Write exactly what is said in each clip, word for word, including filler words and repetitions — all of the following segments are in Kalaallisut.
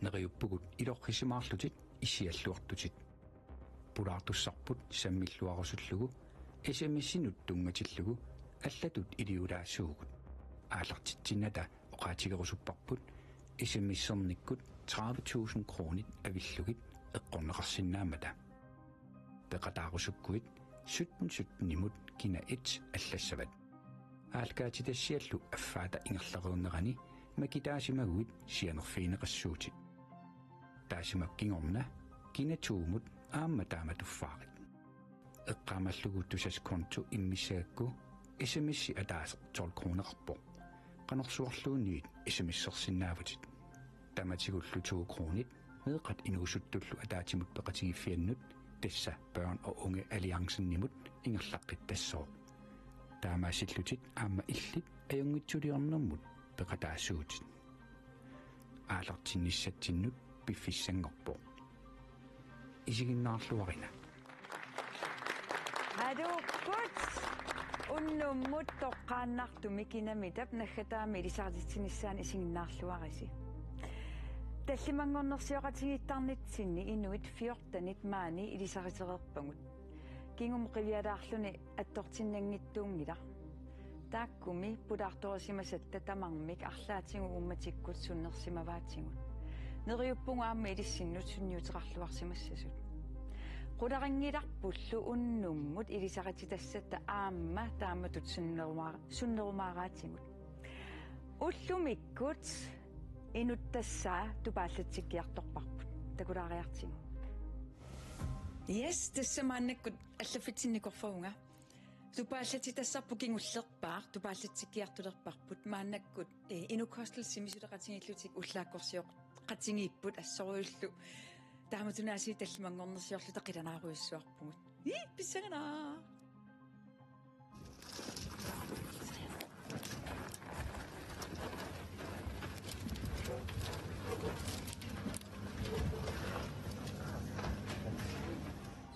Neriuppugut ilorrisimaarlutit issialluartutit. Pulaartussarput sammilluarusullugu S M S-inut tunngatillugu allatut iliulaassuugut. Aallartitsinnata oqaatigerusupparput S M S-ernikkut tredive tusind kronit avillugit eqqorneqarsinnaammata. Peqataarusukkuit sytten sytten-imut kina et allassavat. Aallakaatitassiallu affaata ingerlareernerani makitaasimaguit sianerfigineqassuutit. Taassuma kingorna kina to-mut aamma taamatuffaarit. Eqqaamallugu Tusass konto immissagakku S M S-i ataaseq tolv kroneqarpoq. Qanorsuarluunniit S M S-ersinnaavutit. Tamatigullu to kronit meeqqat inuusuttullu ataatsimut peqatigiiffiannut, tassa Børn og Unge Alliancen-imut, ingerlaqqittassooq. Taamaasillutit aamma illit ajunngitsuliornermut peqataasuutit. Aallartinnissatsinnut piffissanngorpoq. Isiginnaarluarina. Aluukkut unnummut toqqaannartumik kinamitap naggataami ilisaritsitsinissaanut isiginnaarluarisi. Tallimanngornersioqatigiittarnitsinni inuit fjortenit maani ilisaritereerpagut. Kingumut qivialaarluni attortinnanngitsuunngilaq. Taakkumi pulaartorisimasatta tamarmik arlaatigut uummatikkut sunnersimavaatigut. Neriuppugut aamma ilissinnut sunniuteqarluarsimassasut. Qularinngilarpullu unnummut ilisaritsitassatta aamma taamatut sunneruma-, sunnerumaaraatigut. Ullumikkut inuttassaa tupaallatitsiartorparput. Takulaariartigu. Yes, tassa maannakkut allaffitsinni korfavunga. Tupaallatitassarput kingullerpaaq, tupaallatsikkiartulerparput, maannakkut, eh, Inuk Hostelimi suleqatigiillutik ullaakkorsioqatigiipput assorujullu. Taamatunaasiit tallimanngornersiorluta qilanaarujussuarpugut. Ii, pissanganaq.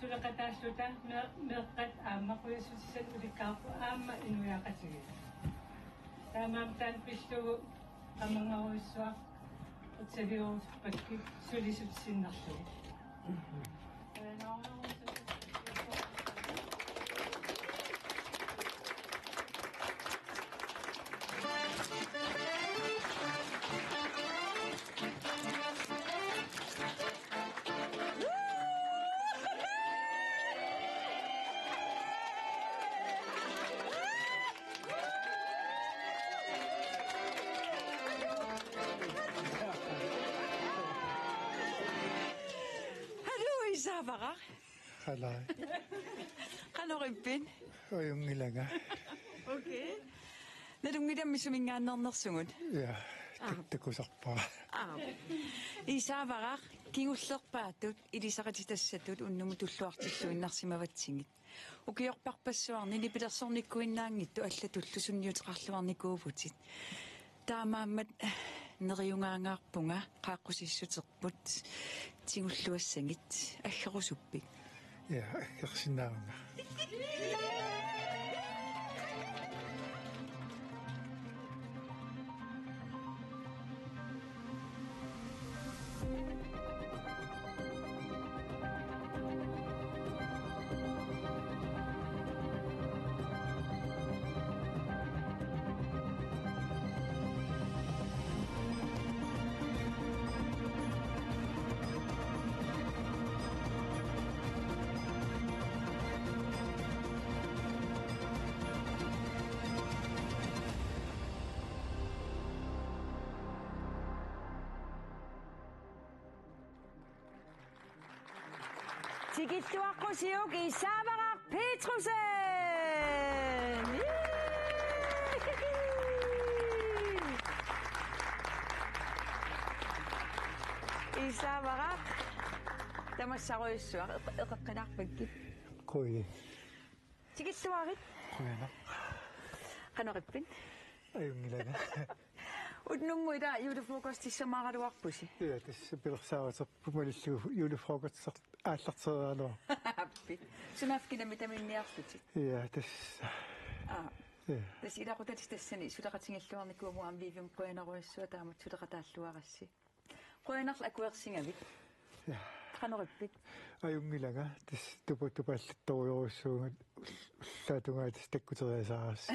Suleqataalluta me-, meeqqat aamma qujassutissanik ulikkaarput aamma inuiaqatigiit. Taamaammat taanna pillugu qamangarujussuaq utsaliorusuppakkit sulisut sinnerlugu. Hallo, Isaavaraq. Hallo. Qanoq ippit? Ajunngilanga. Okay. Nalunngilammi suminngaanneernersugut? Ja, ah, tak-, takusarpara. Ah. Isaavaraq, kingullerpaatut ilisaritsitassatut unnummut tulluartilluinnarsimavatsigit. Ukiorparpassuarni nipilersornikkuinnaanngitsut allatullu sunniuteqarluarnikuuvutit. Taamaammat neriungaangaarpunga qaaqqusissuterput tigulluassagit, aggerusuppit? Ja, aggersinnaavunga. Tikilluaqqusiuk Isaavaraq Petrussen! Isaavaraq, tamassaarujussuaq, eqe-, eqeqqinarpakkit. Qujan. Tikilluarit. Qujanaq. Qanoq ippit? Ajunngilanga. Unnummut ila julefrokostissamaaraluarpusi. Ja, tassa pilersaaruterput malillugu julefrokosti aallartereeraluarpoq. Appi. Sunaaffa kinami taminniarlutit? Ja, tassa. Aa. Ja. Tassa ilaquttat tassani suleqatigilluarnikuuvugut aamma Vivianut qujanarujussuaq taamatut suleqataalluarassi. Qujanarlu akuersingavit. Ja. Qanorippit? Ajunngilanga, tassa tupa-, tupaallattorujorujussuuvunga ull-, ullaatungaa tassa takkuteriasaarassi.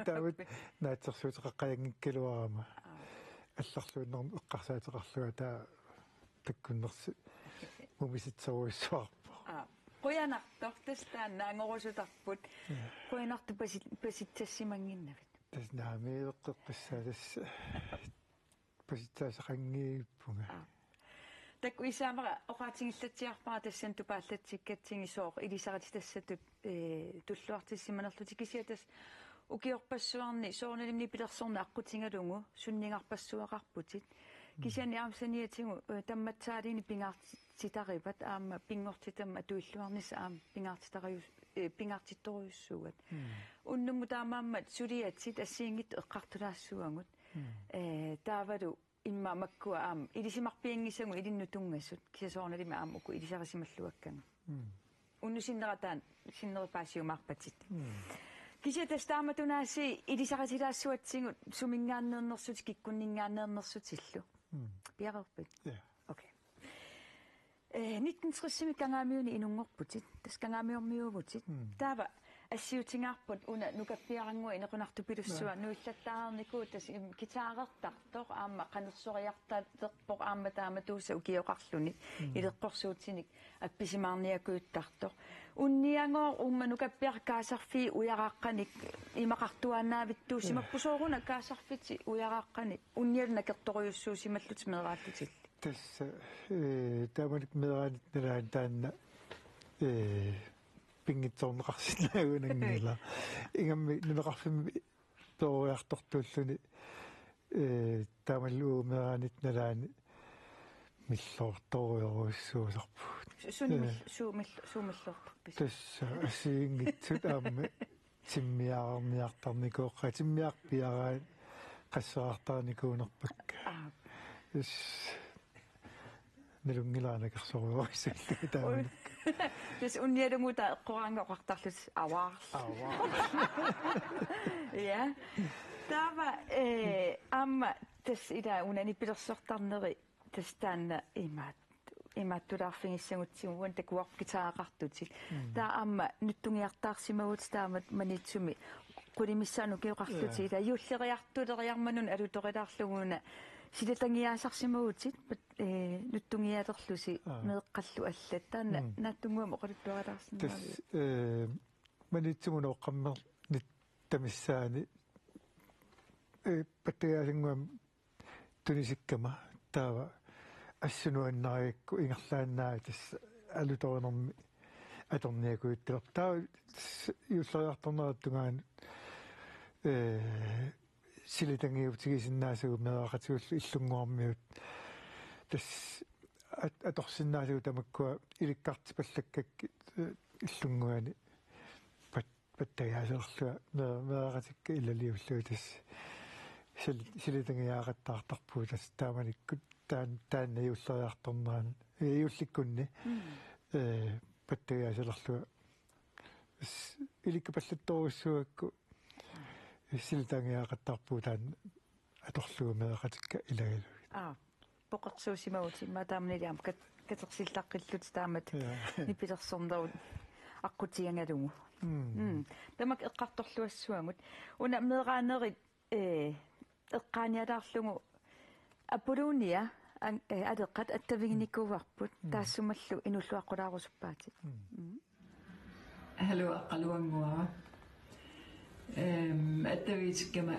Taamatut naatsorsuuteqaqqajanngikkaluarama. Aa. Allarluinnarmik eqqarsaateqarlunga taava takkunnersi mumisitserujussuarpoq. Aa. Qujanartoq, tassa taanna angorusuttarput. Ja. Qujanartoq pasi-, pasitsassimannginnavit. Tassa naamik eqqeqqissaa tassa. Pasitsaassaqanngivipput. Aa. Takuissaamara oqaatigillatsiarpara tassani tupaallatsikkatsigit sooq ilisarititassattut, ee, tulluartissimanerlutit, kisianni tassa ukiorpassuarni soorunalimi nipilersorneq aqqutigalugu sunnigarpassuaqarputit. Mm. Kisianni aamma saniatigut, ee, tammatsaaliini pingaartitarivat aamma pinngortitami atuilluarnissaq aamma pingaartitarujus-, ee, pingaartittorujussuugat. Mm. Unnummut taamaammat suliatit assigiinngitsut eqqartulaassavagut. Mm. Ee, taavalu immaqa makkua aamma ilisimarpianngisagut ilinnut tunngasut, kisianni soorunalimi aamma uku ilisarisimalluakkagut. Mm. Unnussinnera taanna sinneri paasiumaarpatit. Mm. Kisianni tassa taamatut aasiit ilisaritilaassavatsigut suminngaanneernersutit kikkunninngaanneernersutillu. Mm. Piareerpit? Ja. Okay. Ee, nitten tresimi Kangaamiuni inunngorputit, tassa Kangaamiormiuuvutit. Mm. Taava assiutigaarput una nukappiarannguaq inequnartupilussuaq. Naa. Nuillattaarnikuuvoq, tassa im-, guitarertartoq, aamma qanersoriartarpoq, aamma taamatuusoq ukioqarluni. Mm. Ileqqorsuutinik appisimaarniakujuttartoq. Unniagooq uuma nukappiaraq kaasarfii ujaraqqanik imaqartuaannaavittuusimappoq. Naa. Sooruna kaasarfitit ujaraqqanik unnialu nakertorujussuusimallutit meeraallutillu? Tassa, ee, taamanikkut meeraanitta nalaani taanna, ee, pinngitsoorneqarsinnaagunanngilaq. Ingammik nunaqarfimmi peroriartortuulluni, ee, taamanilu meeraanitta nalaani millortorujorujussuusarpugut. Su-, suni mil-, ee, suu mil-, suu millortarpisi? Tassa assigiinngitsut aamma timmiarniartarnikuupput, timmiarpiaraat qasseertarnikuunerpakka. Aap. Tassa nalunngilara nakersorujussuullunga taamanikkut. Tassa unnialunnguit eqqoraangat oqartarlutit avaarlu. Avaarlu. Ja. Taava, ee, aamma tassa ila una nipilersortarneri tassa taanna imaat-, imaattulaarfigissagutsigu uani takuarput guitareqartutit. Mm. Taava aamma nuttungiartaarsimavutit taamatut Maniitsumi qulit missaanni ukioqarlutit. Ja. Ila juulleriartuleriarmanuna alutorilaarlugu una silitangiaasarsimavutit, ee, nuttungialerlusi. Aa. Meeqqallu allat. Taanna. Mm. Naatsunnguamik oqaluttuarilaarsinnaaviuk? Tassa, ee, Maniitsumi una oqqarnittamissaani, ee, pattagiaasannguamik tunisikkama taava assut nuannarigakku ingerlaannaq tassa alutorinermi atorniakujuttalerpoq. Taava tassa juulleriartornerata tungaanut, ee, silitangiutigisinnaasagut meeraqatigullu Illunnguarmiut. Tassa at-, atorsinnaasagut tamakkua ilikkartipallakkakkit, ee, Illunnguani pat-, pattagiaasalerlunga mee-, meeraqatikka ilaliullugit tassa sil-, silitangiaaqattaartarpugut tassa taamanikkut taan-, taanna juulleriartornerani, ee, juullikkunni, mm, ee, pattagiaasalerlunga tassa ilikkapallattorujussuugakku silitangiaaqattaarpugut taanna atorlugu meeraqatikka ilagalugit. Aa. Poqersuusimavutit immaqa taamanilu aamma kat-, katersillaqqillutit taamatut. Ja. Nipilersornerup aqqutigalugu. Mm. Mm. Tamakku eqqartorluassavagut. Una meeraanerit, ee, eqqaanialaarlugu Apollonia an-, ee, Aleqqat attaviginikuuarput. Mm. Taassumalu inuulluaqqulaarusuppaatit. Mm. Mm. Haluu, Aqqaluannguara. Ehm, attavigikkama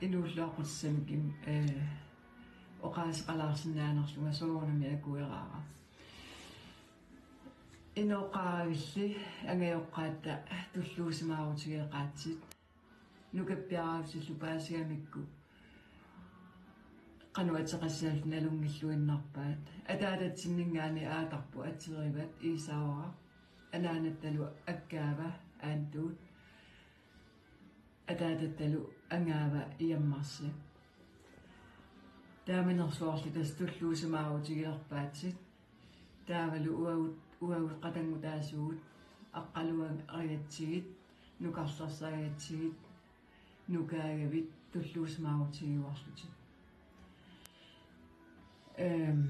inuulluaqqutissamik, eh, oqaaseqalaarsinnaanerlunga soorunami akueraara. Inooqqaavilli angajoqqaatta tulluusimaarutigeqaatsit. Nukappiaraavillu paasigamikku qanoq ateqassaalluta nalunngilluinnarpaat. Ataatatsinninngaanniit aatarput Aterivat Iisaaraq, anaanattalu Akkaava Aantuut, ataatattalu Angaava Iammarsi. Taamanersuarli tassa tulluusimaarutigilerpaatsit. Taavalu uagut, uagut qatanngutaasugut, Aqqaluarigatsigit, nukarlersarigatsigit, nukaagavit tulluusimaarutigiuarlutit. Ehm,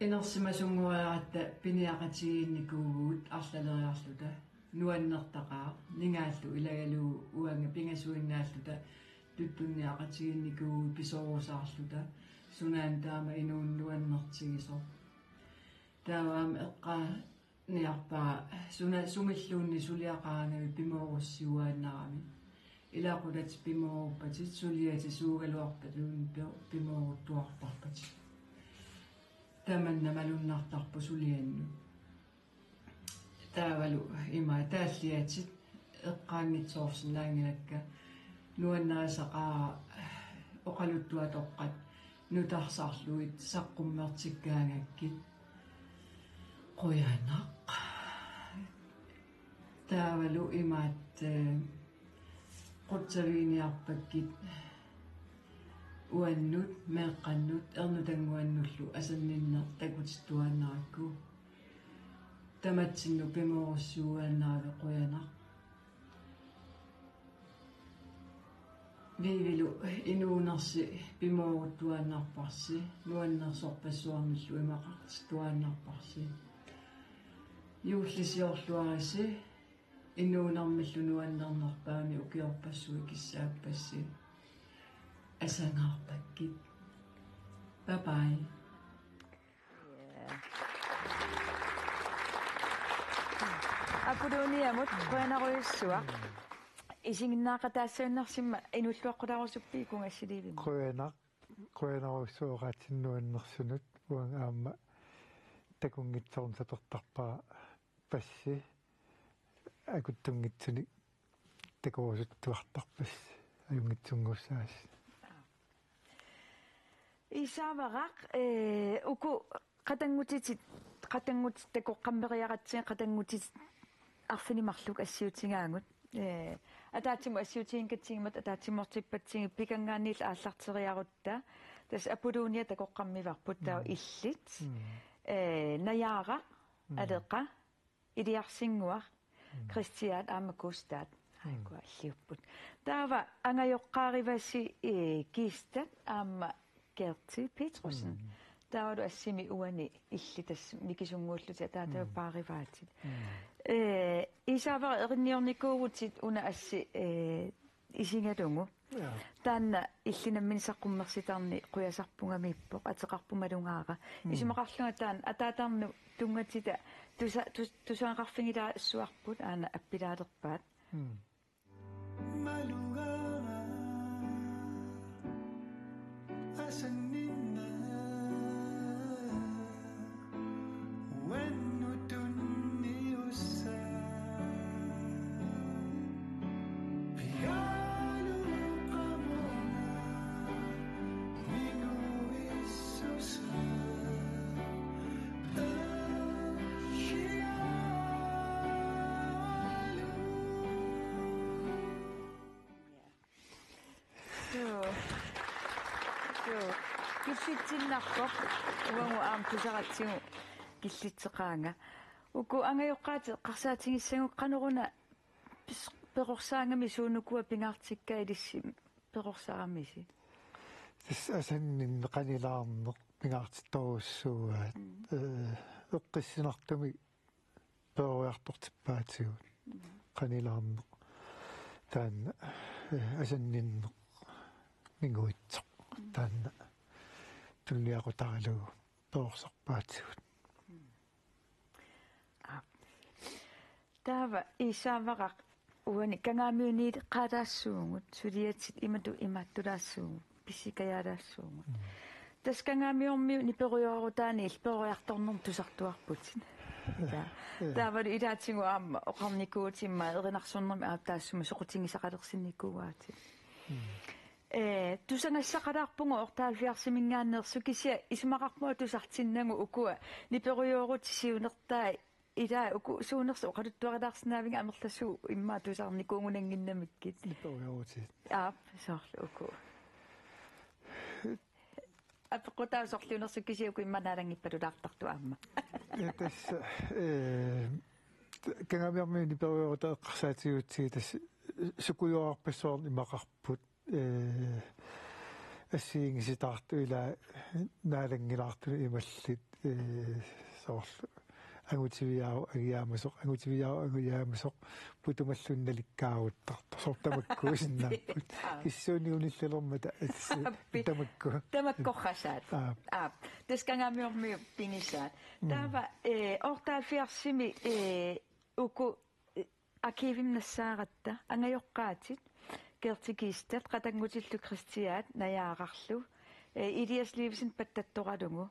inersimasunngoriaratta piniaqatigiinnikuuvugut arlaleriarluta, nuannertaqaaq, ningaallu ilagalugu uanga pingasuinnaalluta tuttunniaqatigiinnikuuvugut pisoorusaarluta, sunaana taama inuuneq nuannertigisoq. Taava aamma eqqaaniarpara suna sumilluunniit suliaqaraangamik pimoorussiuaannarami. Ilaqutatit pimooruppatit, suliatit suugaluarpalluunniit pi-, pimooruttuartarpatit. Tamanna malunnartarpoq suliannut. Taavalu ima taalliatit eqqaanngitsoorsinnaanngilakka, nuannarisaqaara oqaluttuatoqqat nutarsarlugit saqqummertikkaangakkit. Qujanaq. Taavalu imaat, eh, qutsaviginiarpakkit uannut, meeqqannut, ernutannguannullu asanninneq takutittuaannarakku. Tamatsinnut pimoorussiuaannaraluaq, qujanaq. Vivilu inuunersi pimooruttuaannarparsi, nuannersorpassuarnillu imaqartittuaannarparsi. Juullisiorluarisi, inuunermillu nuannernerpaamik ukiorpassuit kissaappassi. Asangaarpakkit. Bye bye. Apoloniamut qujanarujussuaq. Isiginnaaqataassagunarsimma inuulluaqqutaarusuppit uku assiliivimmi. Qujanaq, qujanarujussuaq oqaatsinnuannersunut, uanga aamma takunngitsoorneq sapertarpara passi, akuttunngitsunik takorusuttuartarpassi, ajunngitsunnguussaasi. Iisaavaraq, eh, uku qatanngutitit, qatanngutit takoqqammeriaratsigit, qatanngutitit arfineq-marluk assiutigaagut. Eh, ataatsimut assiutiginngikkatsigimmata ataatsimortippatsigit, pikanngaanniillu aallarteriarutta. Tassa Apolonia takoqqammivarput, taava Mm. illit. Mm. Eh, Najaaraq, Mm. Aleqa, Iliarsinnguaq, Mm. Kristian aamma Gustav. Mm. Aikualliupput. Taava angajoqqaarivasi, eh, Kiista aamma Gerti Petrussen. Mm. Taavalu assimi uani illit tassa mikisunnguullutit ataatavut Mm. paarivaatit. Mm. Eh, Iisaavaraq, erinniornikuuvutit una assi, eh, isigalugu. Ja. Taanna illit nammineq saqqummersitarneq qujasarpungamiippoq, ateqarpoq malugaara. Mm. Isumaqarlunga taanna ataatarnut tunngatita tusa-, tus-, tusagaqarfigilaassuarput aana appilaalerpaat. Mm. Malugaara asanninneq. Suu. Suu. Killitsinnarpoq. Uagut aamma tusaratsigu killitseqaanga. Uku angajoqqaatit eqqarsaatigissagut qanoruna pis-, perorsaagamik suut ukua pingaartikkaat ilissi perorsaramisi? Tassa asanninneq qanilaarneq pingaartittorujussuugaat. Mm. Eh, eqqissinartumik peroriartortippaatigut. Mm. Qanilaarneq. Taanna, eh, asanninneq minguitsoq. Mm. Taanna tunniaqutaralugu perorsarpaatigut. Mm. Aap. Taava Iisaavaraq uani Kangaamiuniileqaalaassuugut, suliatit imatut imaattulaassuugut, pisikajaalaassuugut. Mm. Tassa Kangaamiormiut niperujoorutaanni illit peroriartornermut tusartuarputit. Ja. Ja. Taavalu ilaatigut aamma oqarnikuuvutit immaqa erinarsornermi aap taassuma soqutigisaqalersinnikuuaatit. Mm. Eh, tusagassaqalaarpugut otteoghalvfjerdsimingaanneersut, kisianni isumaqarpunga tusartinnagu ukua niperujoorutit siunertaat, ilaa uku suunersut oqaluttuarilaarsinnaaviga amerlasuut immaqa tusarnikuugunannginnamikkit. Niperujoorutit. Aap, soorlu uku. Apeqqutaavoq sorliunersut kisianni uku immaqa naalanngippalulaartartut aamma. Ja, tassa, eh, Kangaamiormiut niperujoorutaat eqqarsaatigigutsigu tassa sukujuararpassuarnik imaqarput. Eh, assigiinngisitaartut ilaa naalanngilaartunut imallit, ee, soorlu angutiviaavoq agiaamasoq, angutiviaavoq agiaamasoq, putumalluni nalikkaaruttartoq. Soorlu tamakkuusinnaapput. Aap. Kissuunniit unillalermata assi-, Aappi. Tamakku. Tamakkorrasaat. Aap. Aap. Tassa Kangaamiormiut pigisaat. Mm. Taava, ee, otteoghalvfjerdsimi, ee, uku, ee, arkivimi nassaaratta, angajoqqaatit, Gerti Kiistat, qatanngutillu Kristiaat Najaararlu, ee, Elias Livesen pattattoralugu,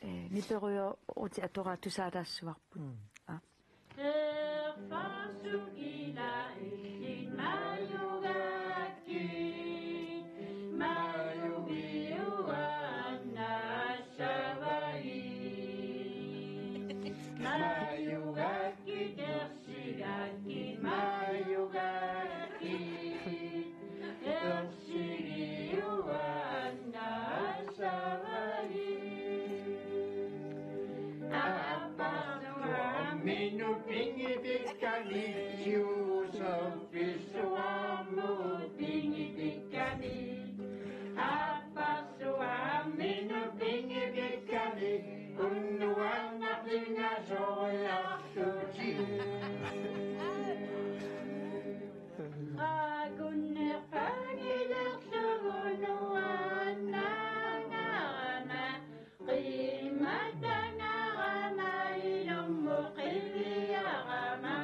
ee, niperujoorutit atoraat tusaalaassuarput. Mm. Aa. Sigakki majugakkit, ersigiuaannaa savalii. Apparsuarminut pingipikkanik, Juusup pissuarmut pingipikkanik. Apparsuarminut pingipikkanik, unnuannaq pingasoriarlutik. Qaagunnerpaangilerlugu nuannaangaarama, qiimmatangaarama, ilummut qiviarama,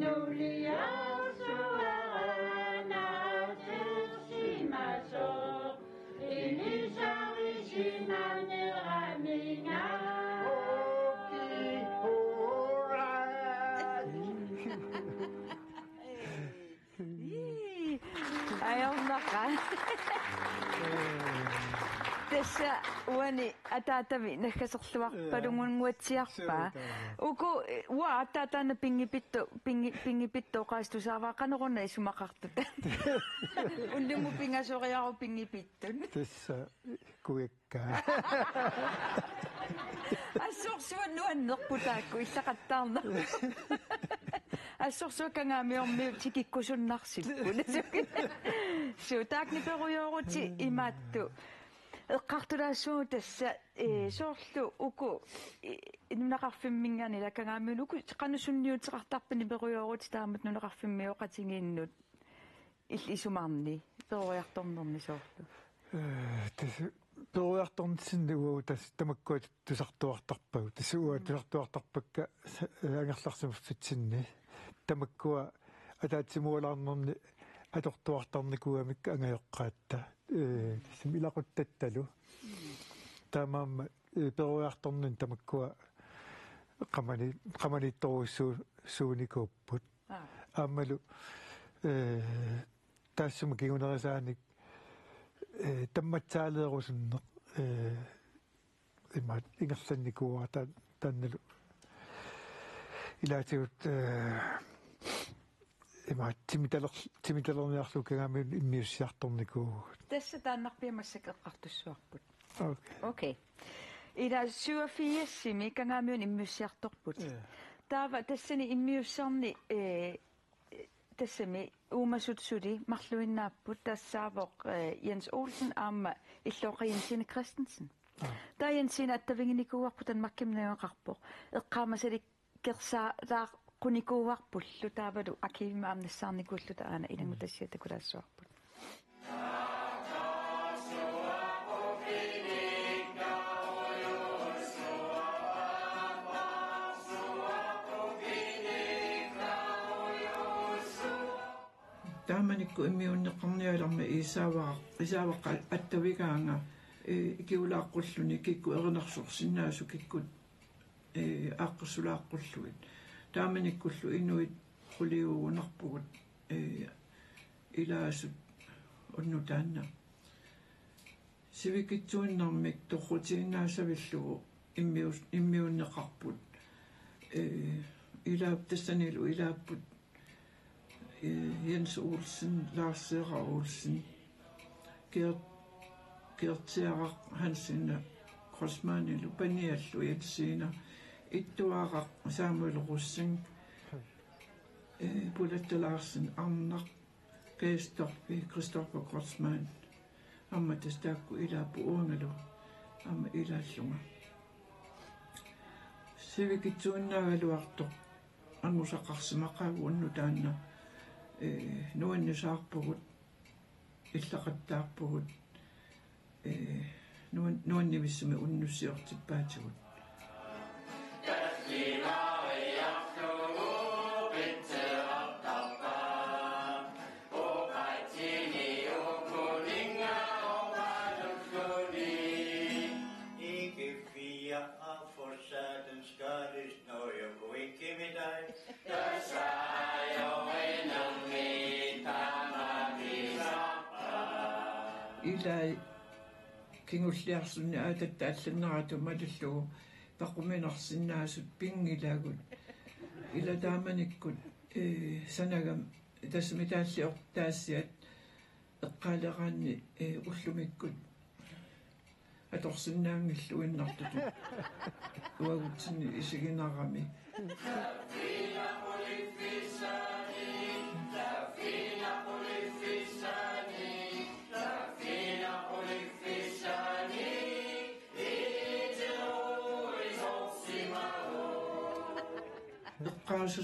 nuliarsuarama, tersimasoq. Ilisarisimaneraminnga. Okay, all right. Ii. Ajornaqaaq. Tassa uani ataatavit naggaserluarpalungunnguatsiarpaa. Suu, taava. Uku, eh, uanga ataataana pingipittu, pingi-, pingipittu oqaaseq tusaavara, qanoruna isumaqartut. Unnummut pingasoriaruk pingipittut. Tassa kuikka. Assorsuaq nuannerpoq taakku illaqattaarneq. Assorsuaq Kangaamiormiut tikikkusunnarsipput. Suu, taakku niperujoorutit imaattoq. Eqqartulaassaagut tassa, ee, soorlu uku, ee, nunaqarfimminngaanniit ila Kangaamiunut uku qanoq sunniuteqartarpit niperujoorutit taamatut nunaqarfimmioqatigiinnut illit isumarni, peroriartornerni soorlu? Ee, tassa peroriartornitsinni uagut tassa tamakkua tusartuartarpagut. Tassa uagut tusartuartarpakka sa-, ee, angerlarsimaffitsinni. Tamakkua ataatsimualaarnerni atortuartarnikuugamikku angajoqqaatta. Ee, tassami ilaquttattalu. Taamaammat, ee, peroriartorninni tamakkua qamani-, qamaniittorujussuunikuupput. Aa. Aammalu, ee, taassuma kingunerisaanik, ee, tammatsaaleerusunneq, ee, imaat ingerlannikuuara ta-, taannalu ilaatigut, ee, imaat timitaler-, timitalerniarlugu Kangaamiunut immiussiartornikuuvugut. Tassa taannarpiaq massakkut eqqartussavarput. Okay. Okay. Ila syvogfirsimi Kangaamiunut immiussiartorputit. Ja. Taava tassani immiussarni, ee, tassami uumasut suli marluinnaapput, tassaavoq, ee, Jens Olsen aamma illoqaq Jensine Christensen. Aa. Taava Jensine attaviginikuuarput, Danmarkimi najugaqarpoq. Eqqaamasalik- kersaalaaqunikuuarpullu taavalu arkivimi aamma nassaarnikuulluta aana ilanngutassiaq takulaassavarput. Taamanikkut immiunneqarnialermat isaavara-, isaavara attavigaanga, ee, ikiulaaqqulluni kikkut erinarsorsinnaasut kikkut ee, aaqqissulaaqqullugu. Taamanikkullu inuit quliugunarpugut, ee, ilaasut unnuk taanna. Sivikitsuinnarmik torrutiinnaassavillugu immius-, immiunneqarput. Ee, ilaap-, tassanilu ilaapput ee, Jens Olsen, Lars Sera Olsen, Gert-, Gertiaraq Hansine Kreutzmannilu, paniallu Jensine, Ittuaraq Samuel Rosing, ee, Pulatta Larsen, Arnaq Geistorfi, Christoffer Kreutzmann, Aamma tassa taakku ilaapput uangalu aamma ilaallunga. Sivikitsuinnaagaluartoq angusaqarsimaqaagut unnuk taanna, ee, nuannisaarpugut, illaqattaarpugut, ee, nuan-, nuannivissamik unnussiortippaatigut. Ikke fire og for satans gøres, når jeg kunne ikke med dig. Ilai kingulliarluni aatatta allanneratut malillugu paquminarsinnaasut pinngilagut. Ila taamanikkut, ee, sanagami tassami taalliortaasiat eqqaaleraanni, ee, ullumikkut atorsinnaanngilluinnartutut uagutsinni isiginarami.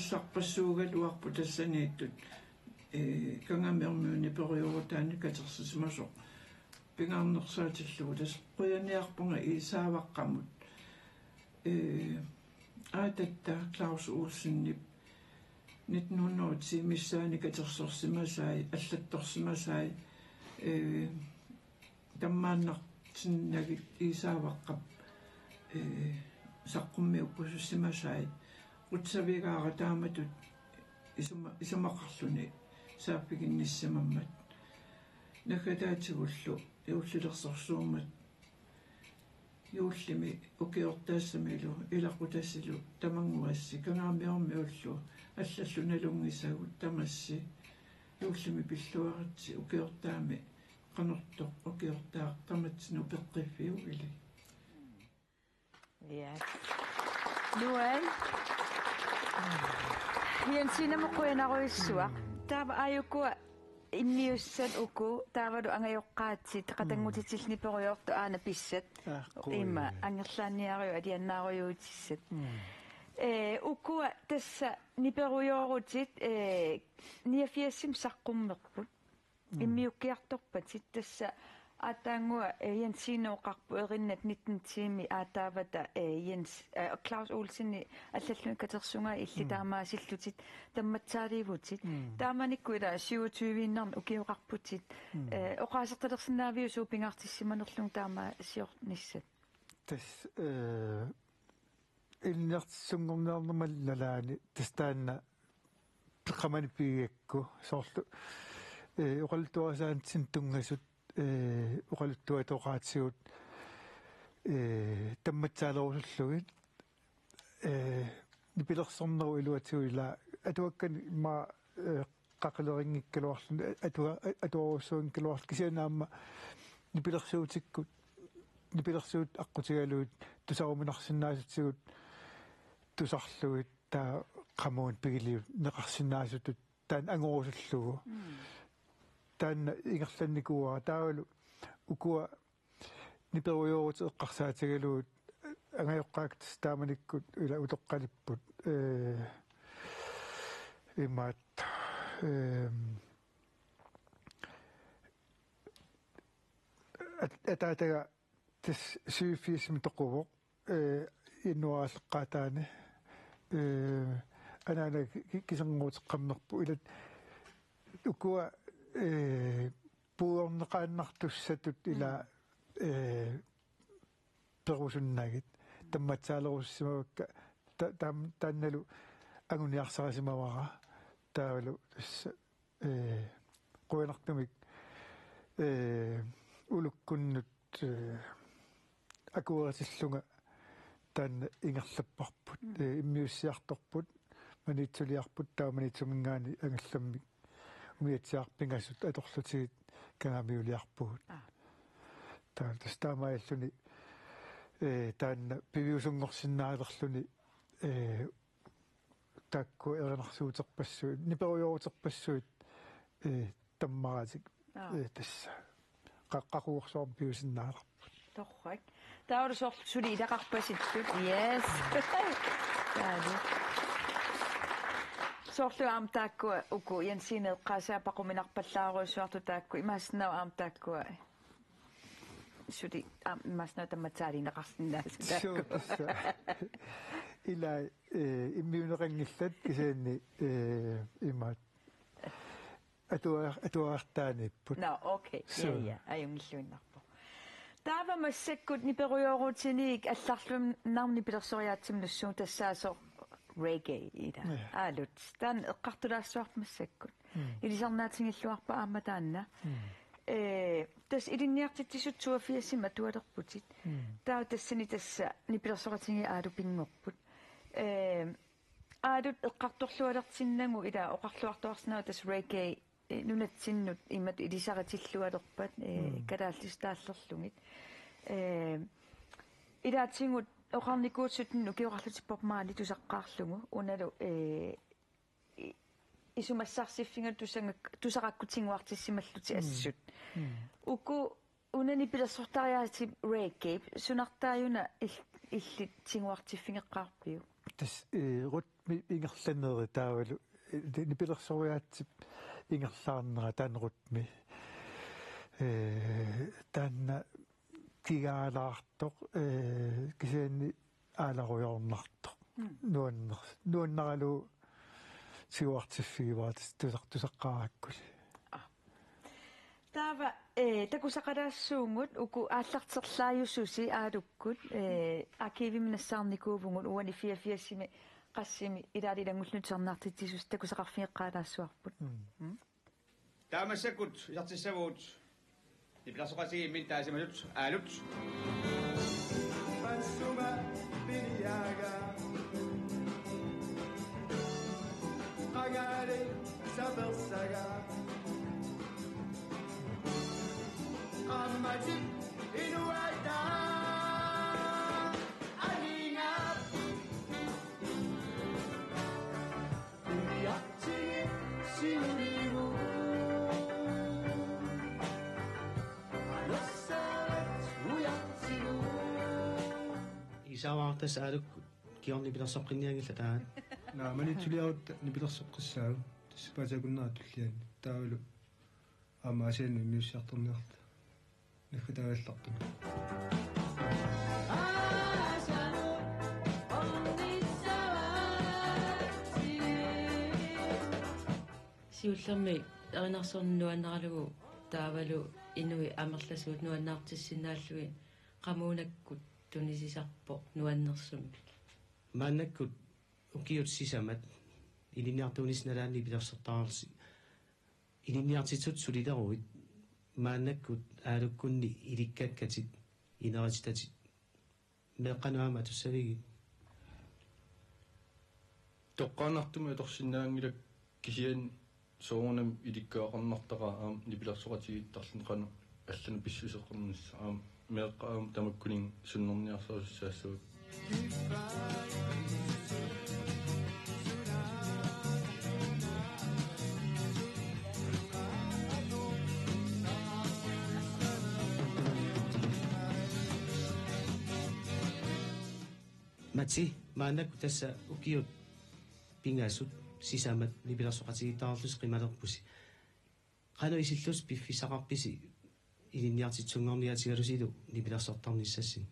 Eqqaasassarpassuugaluarpoq tassaniittut, ee, Kangaamiormiut niperujoorutaannik katersisimasoq pingaarnersaatillugu. Tassa qujaniarpunga Iisaavaqqamut, ee, aatatta Claus Olsenip nitten hundrede ti missaani katersorsimasai, allattorsimasai, ee, tammaannartinnagit Iisaavaqqap, ee, saqqummiukkusussimasai, qutsavigaara taamatut isuma-, isumaqarluni saaffiginnissimammat. Naggataatigullu juullilersorsuummat juullimi ukiortaassamilu ilaqutasilu tamannguassi Kangaamiormiullu allallu nalunngisagut tamassi juullimi pilluaritsi ukiortaami qanortoq ukiortaaq tamatsinnut peqqiffiugilik. Ja. Nuan. Jensinamut qujanarujussuaq. Taava aajukua immiussat uku taavalu angajoqqaatsit qatanngutitillit niperujoortut aana pissat. Aa, qujan. Ima angerlaanniaruit aliannaarujuutissat. Mm. Ee, ukua tassa niperujoorutit, ee, niogfirsimi saqqummerput. Mm. Immiukkiartorpatit tassa aatsaannguaq, ee, Jensiinooqarpoq erinnat nitten tiimi aataavata, ee, Jens, ee, Claus Olsenip allalluni katersugai illit Mm. taamaasillutit tammatsaaliivutit. Mm. Taamanikkut ila syvogtyve-innarmik ukioqarputit. Mm. Ee, oqaasertalersinnaaviuk suut pingaartissimanerlugit taamaasiornissat? Tassa, ee, ilinniartitsisunngorniarnerma nalaani tassa taanna peqqamani pigigakku soorlu, ee, oqaluttuarisaanitsinnut tunngasut, ee, oqaluttuatoqaatigut, ee, tammatsaalerusullugit, ee, nipilersornerup iluatigut ila atuakkanik immaqa, ee, qaqilerinngikkaluarluni, atua-, atuarujussuunngikkaluarluni kisianni aamma nipilersuutikkut, nipilersuutit aqqutigalugit tusaruminarsinnaasutigut tusarlugit taava qamuuna pigiliuneqarsinnaasut taanna angorusullugu. Mm. Taanna ingerlannikuuara taavalu ukua niperujoorutit eqqarsaatigalugit angajoqqaakka tassa taamanikkut ila utoqqalipput, ee, imaattoq, ee, at-, ataataga tassa syvogfirsimi toquvoq, ee, januaarip aallaqqaataani, ee, anaanaga ki-, ki-, kiserngooteqqammerpoq ila ukua, ee, puigorneqaannartussatut ila, Mm. ee, perusunnagit tammatsaalerusussimavakka ta-, taam-, taannalu anguniarsarisimavara taavalu tassa, ee, qujanartumik, ee, ulukkunnut, ee, akueritillunga taanna ingerlapparput. Mm. Ee, immiussiartorput, Maniitsuliarput, taava Maniitsuminngaanniit angallammik umiatsiaarput pingasut atorlutigit Kangaamiuliarpugut. Aa. Taava tassa taamaalilluni, ee, taanna piviusunngorsinnaalerluni, ee, taakku erinarsuuterpassuit, niperujooruterpassuit, ee, tammaratik, Aa. ee, tassa qa-, qaqugusorsuarmik piusinnaalerput. Torrak. Taava soorlu suli ilaqarpasittut. Yes. Taali. Soorlu aamma taakkua uku Jensine eqqaasaa paquminarpallaarujussuartut taakku. Imaassinnaavoq aamma taakkua suli aamma imaassinnaavoq tammatsaaliineqarsinnaasut taakku. Suu, tassa. Ilaa, eh, immiunneqanngillat kisianni, eh, imaat. Atua-, atuartaaniipput. Nå, okay. Ja, suu, ja. Ajunngilluinnarpoq. Taava massakkut niperujoorutiniit allarluinnarmik nipilersoriaatsimut nussuup tassaasoq reggae ila. Ja. Aalut. Taanna eqqartulaassavarput massakkut. Mm. Ilisarnaatigilluarpat aamma taanna. Mm. Eh, tassa ilinniartitsisut toogfirsimi atualerputit. Mm. Taava tassani tassa nipilersoqatigiit Aalu pinngorput. Eh, Aalut eqqartorlualersinnagu ila oqarluartuarsinnaavoq tassa reggae, eh, nunatsinnut imatut ilisaritillualerpat, eh, mm, kalaallisut taallerlugit. Eh, ilaatigut oqarnikuusutit ukioqarlutit Bob Marley tusaqqaarlugu unalu, eh, i-, isumassarsiffigalugu tusagak-, tusarakkut tiguartissimallutit, mm, assut. Mm. Uku una nipilersortariaaseq reggae, sunartaajuna il-, illit tiguartiffigeqqaarpiuk? Tassa, eh, rytmi ingerlaneri taavalu, eh, nipilersoriaaseq ingerlaarnera taanna rytmi. Eh, taanna kigaalaartoq, eh, kisianni aalarujoornartoq. Mm. Nuanner-, nuannaralugu tiguartiffigivara tassa tusaq-, tusaqqaarakkuli. Aa. Taava, eh, takusaqalaassuugut uku aallarterlaajususi Aalukkut, eh, arkivimi nassaarnikuuvugut uani fireogfirsimi qassimi ilaali ilanngullugit tusarnaartitsisusi takusaqarfigeqqaalaassuarput. Mm. Mm. Taava massakkut isertissavagut nipilersoqatigiimmi taasimasut Aalut. Pansuma piniaga. Qangali sapersaga. Ammatip inuata. Aninga. Isavartas Aalukkut kingorna nipilersoqqinnianngillat taanna. Naa, Maniitsuliarutta nipilersoqqissaagut. Tassa paasiakunnerat tulliani. Taavalu aamma Aasiannut immiussiartorniarluta. Naggataagallaartumik. Siullermik erinarsorneq nuannaralugu taavalu inuit amerlasuut nuannaartissinnaallugit qamuunakkut tunisisarpoq nuannersumik. Maannakkut ukiut sisamat ilinniartuunissat nalaanni nipilersortaarlusi. Ilinniartitsisut sulileruit maannakkut Aalukkunni ilikkakkatit inerititatit meeqqanut aamma atussavigit? Toqqaannartumik atorsinnaanngilakka kisianni soorunami ilikkagaqarnartaqaaq aamma nipilersoqatigiittarluni qanoq allanut pissuseqarnissaq aamma meeqqat aamma tamakkuninnga sunnerniarsarusussaassavagut. Mati, maannakkut tassa ukiut pingasut sisamat nipilersoqatigiittaarlusi qimalerpusi. Qanoq isillusi piffissaqarpisi ilinniartitsisunngorniatigalusilu nipilersortarnissassinni?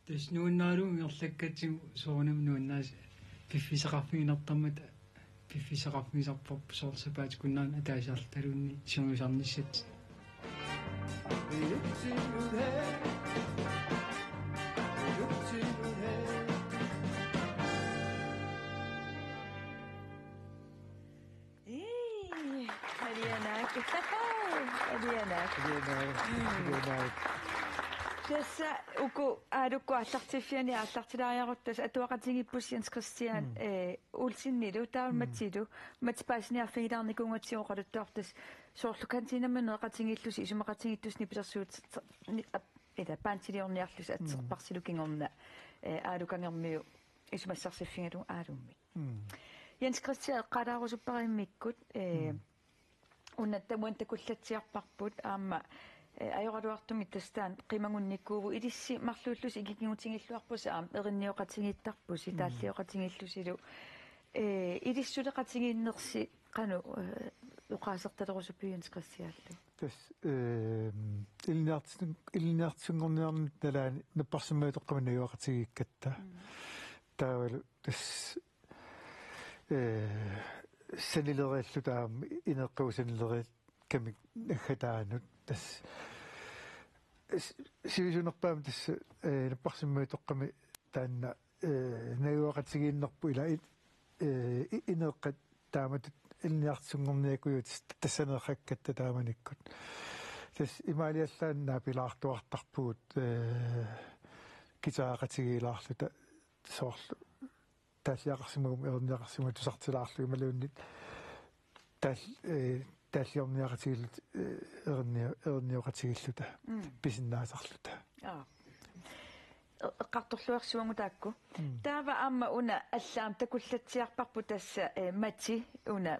Tassa nuannaralugu ingerlakkatsigu soorunami nuannaasa piffissaqarfiginertarmata piffissaqarfigisarparput soorlu sapaatip-akunnera ataasiarlutaluunniit sungiusarnissatsinnik. Ii, alianaak. Alianaak. Alianaak. Mm. Alianaak. Tassa uku Aalukkut aallartiffianni aallartilaariarutta tassa atuaqatigiippusi Jens Christian, mm, eh, Olsenilu, taava, mm, Matsilu, Mats paasiniarfigilaarnikuugatsigu oqaluttuartut tassa soorlu kantiinamut nereqatigiillusi isumaqatigiittusi nipilersuut ni-, ap-, ila paantiliorniarlusi, mm, atserparsilu kingorna, eh, Aalukangermiu isumassarsiffigalugu Aalummik. Mm. Jens Christian eqqaalaarusuppara immikkut, eh, mm, una tamuan takullatsiarparput aamma, eh, ajoraluartumik tassa taanna qimagunnikuuvugut, ilissi marluullusi ikikingutigilluarpusi aamma erinioqatigiittarpusi, mm, taallioqatigiillusilu. Eh, ilissuleqatigiinnersi qanoq, eh, oqaasertalerusuppiuk Jens Christianlu? Tassa, eh, ilinniartitsun-, ilinniartitsisunngorniarnit nalaani napparsimmaviutoqqami najugaqatigiikkatta. Mm. Taavalu tassa, eh, sanileriilluta aamma ineqquusanileriit kamik naggataanut tassa. S-, sivisunerpaamik tassa, eh, napparsimmaviutoqqami taanna, eh, najugaqatigiinnerput ila i-, eh, i-, ineeqqat taamatut ilinniartitsisunngorniakkujuit tassaneeqqakkatta taamanikkut. Tassa imaaliallaannaq naapilaartuartarpugut, eh, guitaraqatigiilaarluta soorlu taalliaqarsimaguma erinniaqarsimaguma tusartilaarlugu imaluunniit taal-, eh, taalliorniaqatigiilluta, eh, erinni-, erinioqatigiilluta, mm, pisinnaasarluta. Aa. E-, eqqartorluarsimavugut taakku. Mm. Taava aamma una allaat takullatsiarparput tassa, eh, Mati una,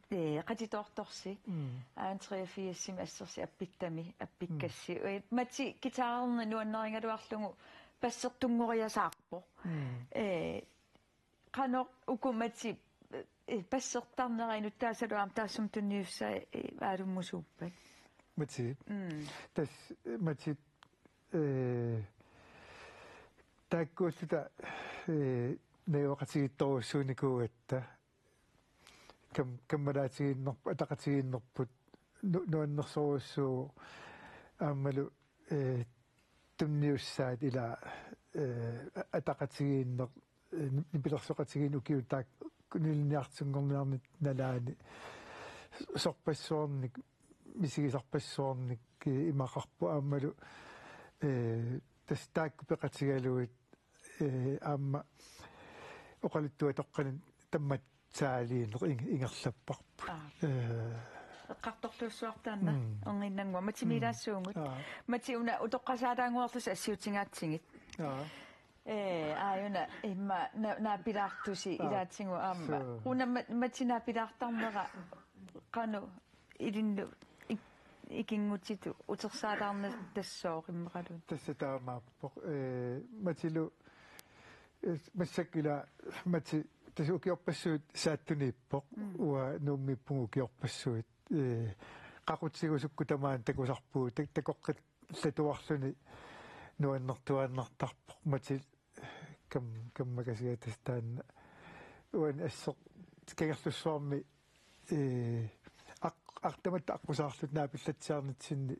eh, qatitoortorsi. Mm. Aana treogfirsimi assersi appittami, appikkassi. Mm. Eh, Mati guitarerneq nuannarigaluarlugu bassertunngoriasaarpoq. Mm. Eh, qanoq uku Mati, eh, bassertarnera inuttaasalu aamma taassuma tunniussai, eh, aalummusuuppat? Mati. Mm. Tassa, eh, Mati, eh, taakkuulluta, eh, najugaqatigiittorujussuunikuugatta. Kam-, kammalaatigiinnerput, ataqatigiinnerput, nu-, nuannersorujussuuvoq aammalu, eh, tunniussaat ila, eh, a-, ataqatigiinneq, eh, ni-, nipilersoqatigiinneq ukiut taakku ilinniartitsisunngorniarnit nalaani sorpassuarnik, misigisarpassuarnik, eh, imaqarpoq aammalu, eh, tassa taakku peqatigalugit, eh, aamma oqaluttuatoqqanik tammatsaaliineq ing-, ingerlapparput. Aa. Eh. Eqqartorluussuartaanna, mm, erniinnannguaq. Mati, mm, miilaassuugut. Aa. Mati una utoqqasaalaannguarlusi assiutigaatsigit. Aa. Eh, aajuna immaqa na-, naapilaartusi, aa, ilaatigut aamma. Suu. Una Ma-, Mati naapilaartarnera qanoq ilinnut ik-, ikinngutitut utersaalaarnata tassooq immaqaluunniit? Tassa taamaappoq. Eh, Matilu, eh, massakkut ila Mati tassa ukiorpassuit saattuniippoq. Mm. Uanga Nuummiippugut ukiorpassuit. Eh, qaqutigusukkut tamaani takusarpugut, tak-, takoqqillatuarluni nuannertuaannartarpoq Mati kam-, kammakasiga tassa taanna. Uani asseq Kangerlussuarmi, eh, aq-, aq-, tamatta aqqusaarluta naapillatsiarnitsinni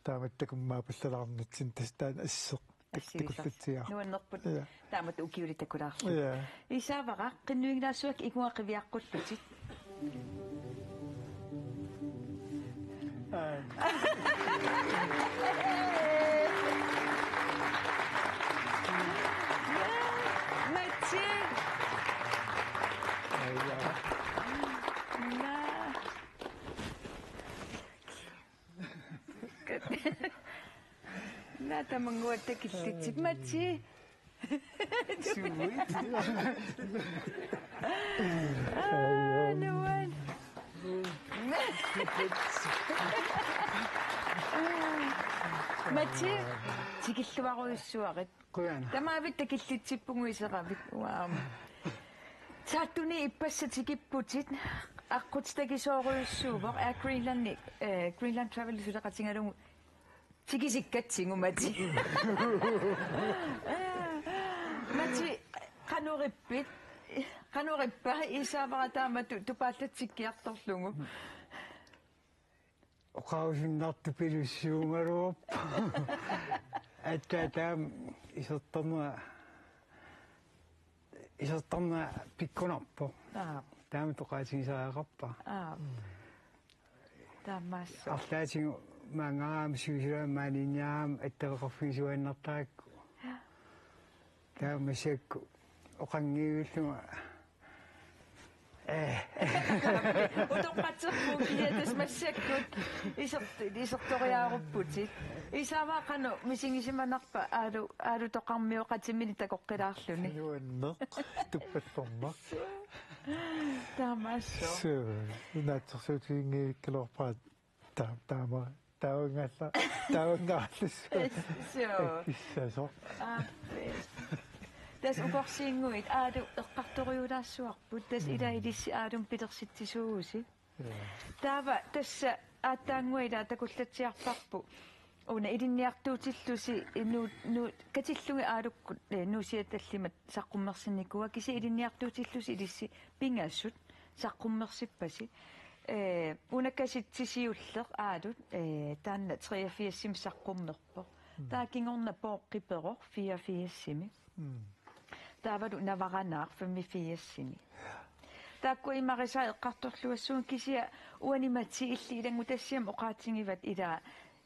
taamatut takummaappallalaarnitsinni tassa taanna asseq tak-, assigisar-, takullatsiarpoq. Nuannerput. Ja. Taamatut ukiulik takulaarlugu. Ja. Isaavara, qinnuigilaassuakka ikunga qiviaqqullutit. Aa. Mati. Aja. Naa. Naa, tamannguaq takillitsit, Mati. Sui. Aa, nuan. Mati, tikilluarujussuarit. Qujanaq. Tamaavik takillitsippugut iseravit. Wow. Saattuni ippassaq tikipputit. Aqqut takisoorujussuuvoq. Air Greenlandi, eh, Greenland Travel suleqatigalugu tikisikkatsigu, Mati. Mati, qanorippit? Qanorippa? Isaavara taamatut tupaallatsikkiartorlugu. Oqarusunnartupilussuugaluarpoq. Aatsaat taama isertarnera, isertarnera pikkunarpoq. Aap. Taama oqaatigisariaqarpara. Aap. Taamaassaaq. Arlaatigut maannga aamma sivisulaamik maaniinniarama attaveqarfigisuaannartarakku. Taava massakkut oqanngivillunga. Eh. Utoqqatserpunga, ja, tassa massakkut isert-, isertoriaarupputit. Isaava qanoq misigisimanarpa aalu-, aalutoqarmioqatiminit takoqqilaarluni? Nuanneq, tuppallorneq. Taamaassaaq. Suu, naatsorsuutiginngivikkaluarpara ta-, taama. Taavanngaalla-, taavanngaarlussua. Suu. Akissasoq. Aappi. Tassa ukorsiinnguit Aalu eqqartoriulaassuarput. Tassa ila ilissi Aalumut pilersitsisuuvusi. Taava tassa aatsaannguaq ila takullatsiarparput. Una ilinniartuutillusi nu-, nu-, katillugit Aalukkut, eh, Nuusiata tallimat saqqummersinnikuuat, kisianni ilinniartuutillusi ilissi pingasut saqqummersippasi. Eh, una kasitsi siulleq Aalut, eh, taanna treogfirsimi saqqummerpoq. Taava kingorna Pooqqi Peroq fireogfirsimi. Taavalu Navaranaaq femogfirsimi. Taakkua imarisaat eqqartorluassuunga, kisianni uani Mati illit ilanngutassiami oqaatigivat ila,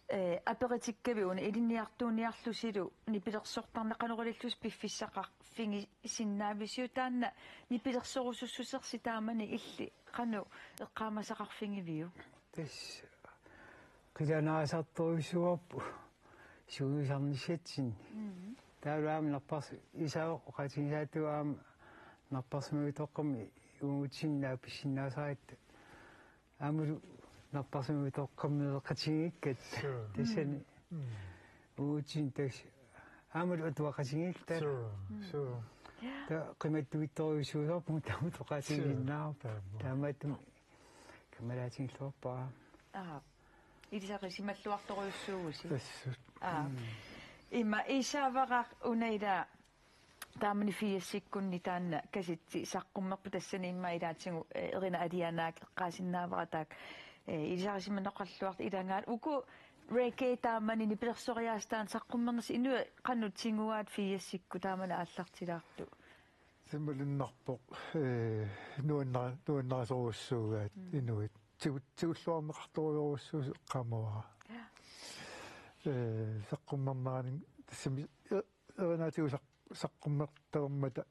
eh, aperitikkaviuna ilinniartuuniarlusilu nipilersortarneq qanoq ilillusi piffissaqarfigisinnaavisiuk, taanna nipilersorusussusersi taamani illit qanoq eqqaamasaqarfigiviuk? Tassa qilanaasartorujussuuarput suuisarnissatsinni. Taavalu aamma napparsi-, Isaaq oqaatigisaatigut aamma napparsimavittoqqami uagutsinnut pissinnaasaratta. Aammalu napparsimavittoqqammeeqatigiikkatta. Suu. Tassani. Uagutsinnut tassa. Aammalu atuaqatigiikkatta. Suu. Suu. Taava qimattuittorujussuusarpunga taamatut oqaatigisinnaavara. Suu. Taamaattumik kammalaatigiilluarpara. Aap. Ilisarisimalluartorujussuuvusi. Assut. Aap. Ima Isaavara una ila taamani firsikkunni taanna kasitsi saqqummerpoq, tassani immaqa ilaatigut, eh, Erina Alianaak eqqaasinnaavara taakku, eh, ilisarisimanoqaraluartut ilagaat uku reggae taamani nipilersoriaaseq taanna saqqummernersi inuit qanoq tiguaat firsikkut taamani aallartilaartut? Tassa malunnarpoq, eh, nuanna-, nuannarisorujussuugaat inuit. Tigu-, tigulluarneqartorujorujussuusoq eqqaamavara. Ja. Eh, saqqummernerani tassami, eh, Erinaatigut saq-, saqqummertalermata.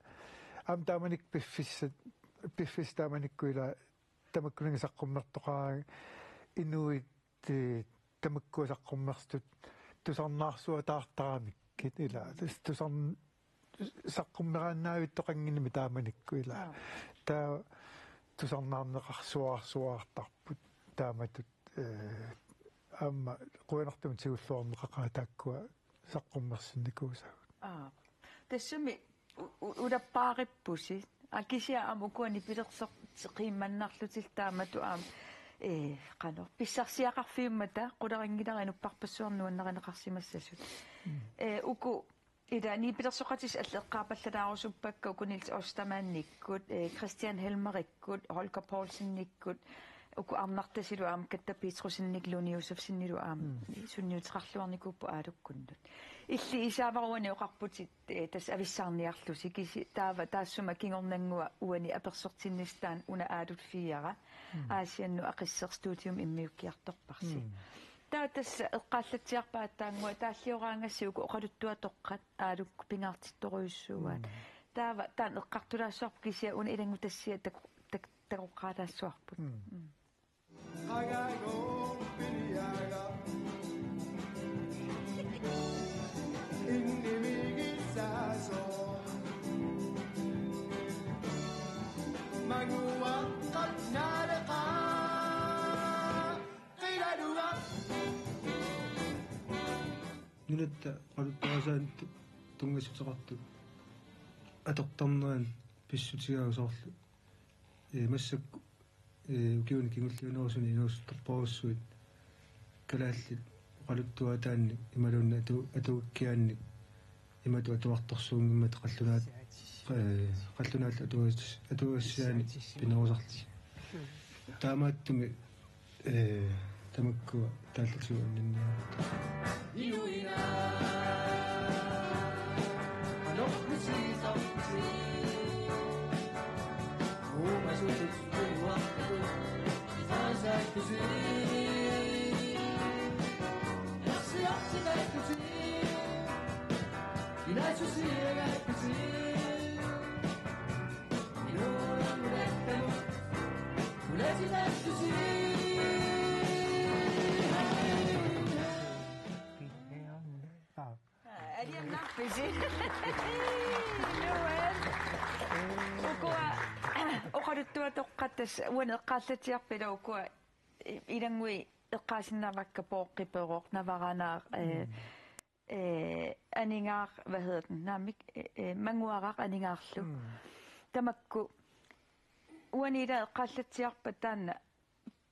Aamma taamanikkut piffissat, piffissat taamanikkut ila tamakkuninnga saqqummertoqaraangat inuit, eh, tamakkua saqqummersutut tusarnaarsuataartaranikkit ila. Tassa tusarn-, saqqummeraannaavittoqannginnami taamanikkut ila. Aap. Taava tusarnaarneqarsuaarsuaartarput taamatut, eh, aamma qujanartumik tigulluarneqaqaat taakkua saqqummersinnikuusagut. Aap. Tassami u-, u-, ulappaarippusi. Aa, kisianni aamma ukua nipilersoqqimmannarlutillu taamatut aamma, eh, qanoq pissarsiaqarfiummata qularinngilara inuppassuarnut nuannarineqarsimassasut. Mm. Eh, uku ila nipilersoqatigisut allat eqqaapallalaarusuppakka uku Niels Ostermannikkut, eh, Christian Helmerikkut, Holger Poulsenikkut, uku arnartasilu aamma Katta Petrussenikkut, Lone Josefsenilu aamma, mm, sunniuteqarluarnikuupput Aalukkunnut. Illit Isaavara uani oqarputit, eh, tassa avissaarniarlusi kisi-, taava taassuma kingornannguaq uani apersortinnissaq taanna una Aalut fire, mm, Aasiannut Aqisseq studiumi immiukkiartorparsi. Mm. Taava tassa eqqaallatsiarpat aatsaannguaq taallioraangassi uku oqaluttuatoqqat Aalukkut pingaartittorujussuuaat. Mm. Taava taanna eqqartulaassuarput kisianni una ilanngutassiaq taku-, tak-, takoqqaalaassuarput. Mm. Mm. Nunatta oqaluttuasaanut tunngassuteqartut atortarnerat pissutigaara soorlu, ee, massakkut, ee, ukiuni kingulliunerusuni inuusuttorparujussuit kalaallit oqaluttuataannik imaluunniit atu-, atuakkiaannik imatut atuartorsuunngimmata qallunaat, ee, qallunaallu atuas-, atuagassiaani pinerusarlutik. Taamaattumik, ee, tamakkua taallatigut anninniarlutik. Aa, alianaarpisi. Nuan. Ukua oqaluttuatoqqat tassa uani eqqaallatsiarput ila ukua i-, ilanngui eqqaasinnaavakka pooqqi peroq, navaranaaq, eh, eh, aningaaq, hvad hedder den, naamik, eh, eh, manguaraq aningaarlu. Mm. Tamakku uani ila eqqaallatsiarpat taanna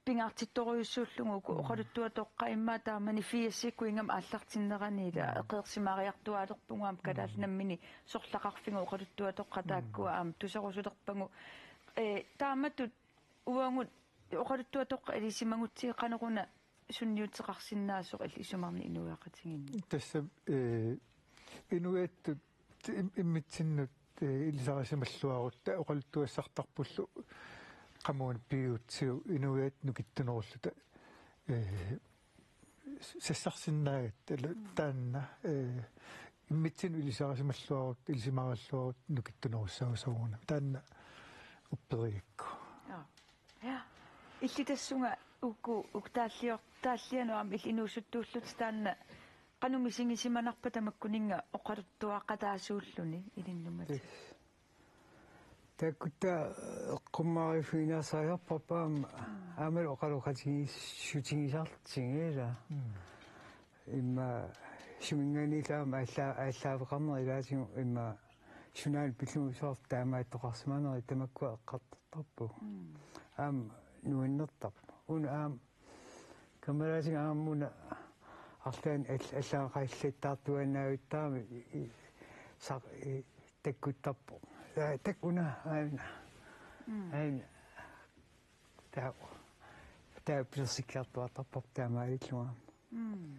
pingaartittorujussuullugu uku, mm, oqaluttuatoqqat immaqa taamani firsikkut ingammik aallartinnerani ila, mm, eqeersimaariartuaalerpugut aamma, mm, kalaallit namminneq sorlaqarfigut oqaluttuatoqqat, mm, taakkua aamma tuserusulerpagut. Eh, taamatut uagut oqaluttuatoqqat ilisimagutsigit qanoruna sunniuteqarsinnaasoq illit isumarnit inuiaqatigiinni? Tassa, eh, inuiattut im-, immitsinnut, eh, ilisarisimalluarutta oqaluttuassartarpullu qamuuna piviutsigu inuiattut nukittunerulluta, eh, sassarsinnaagatta, ila, mm, taanna, eh, immitsinnut ilisarisimalluarutta, ilisimaaralluarutta nukittunerussaassagunarpoq. Taanna upperigakku. Aa. Ja. Illit tassunga uku, uku taallior-, taallianut aamma illit inuusuttuullutit taanna qanoq misigisimanarpa tamakkuninnga oqaluttuaqataasuulluni ilinnut matigut? Yes. Taakkuta eqqummaariffigineqartarput aamma, aammalu oqaloqatigiissutigisarlutigu ila. Mm. Immaqa suminngaanniillu aamma aalla-, aallaaveqarneq ilaatigut immaqa sunaana pillugu soorlu taamaattoqarsimanerit tamakkua eqqartortarput. Mm. Aamma nuannertarpoq. Una aamma kammalaatigut aamma una arlaannik all-, allaat qaallattaartuaannavittarami i-, i-, saq-, i-, takkuttarpoq. Aa, takkuna aana. Mm. Aana. Taa-, taava pilersikkiartuaartarparput taamaalillunga. Mm.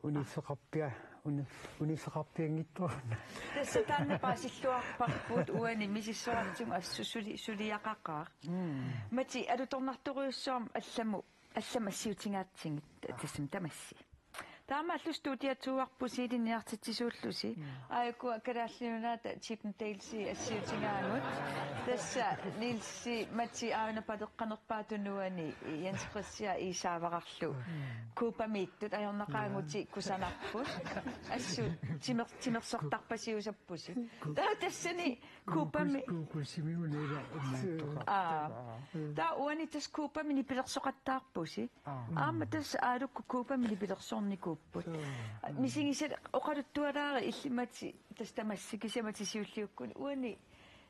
Uniffeqarpia-, unif-, uniffeqarpianngitsoq una. Tassa taanna paasilluarparput uani misissoratsigu assut suli-, suliaqaqaaq. Mm. Mati, alutornartorujussuarmik allamut, allamut assiutigaatsigit, tassami tamassi. Taamaallu studiat toorpusi ilinniartitsisuullusi. Mm. Aajuku Kalaallit Nunaata Chippendales assiutigaagut. Tassa Niels, Mati aana paleqqanerpaatut uani Jens Christian Isaavararlu. Mm. Cubamiittut ajornaqaagutit, ja, kusanarput. Assut timer-, timersortarpasiusappusi. Taava tassani Cubami. Kuku-, kukusimigunilu immaattoqarpoq. Aa. Aa. Taava uani tassa Cubami nipilersoqattaarpusi. Aa. Aamma tassa Aalukkut Cubami nipilersornikuupput. Aa. Misigisat oqaluttualaarit illit Mati, tassa tamassi kisianni Mati siulliukkuni. Uani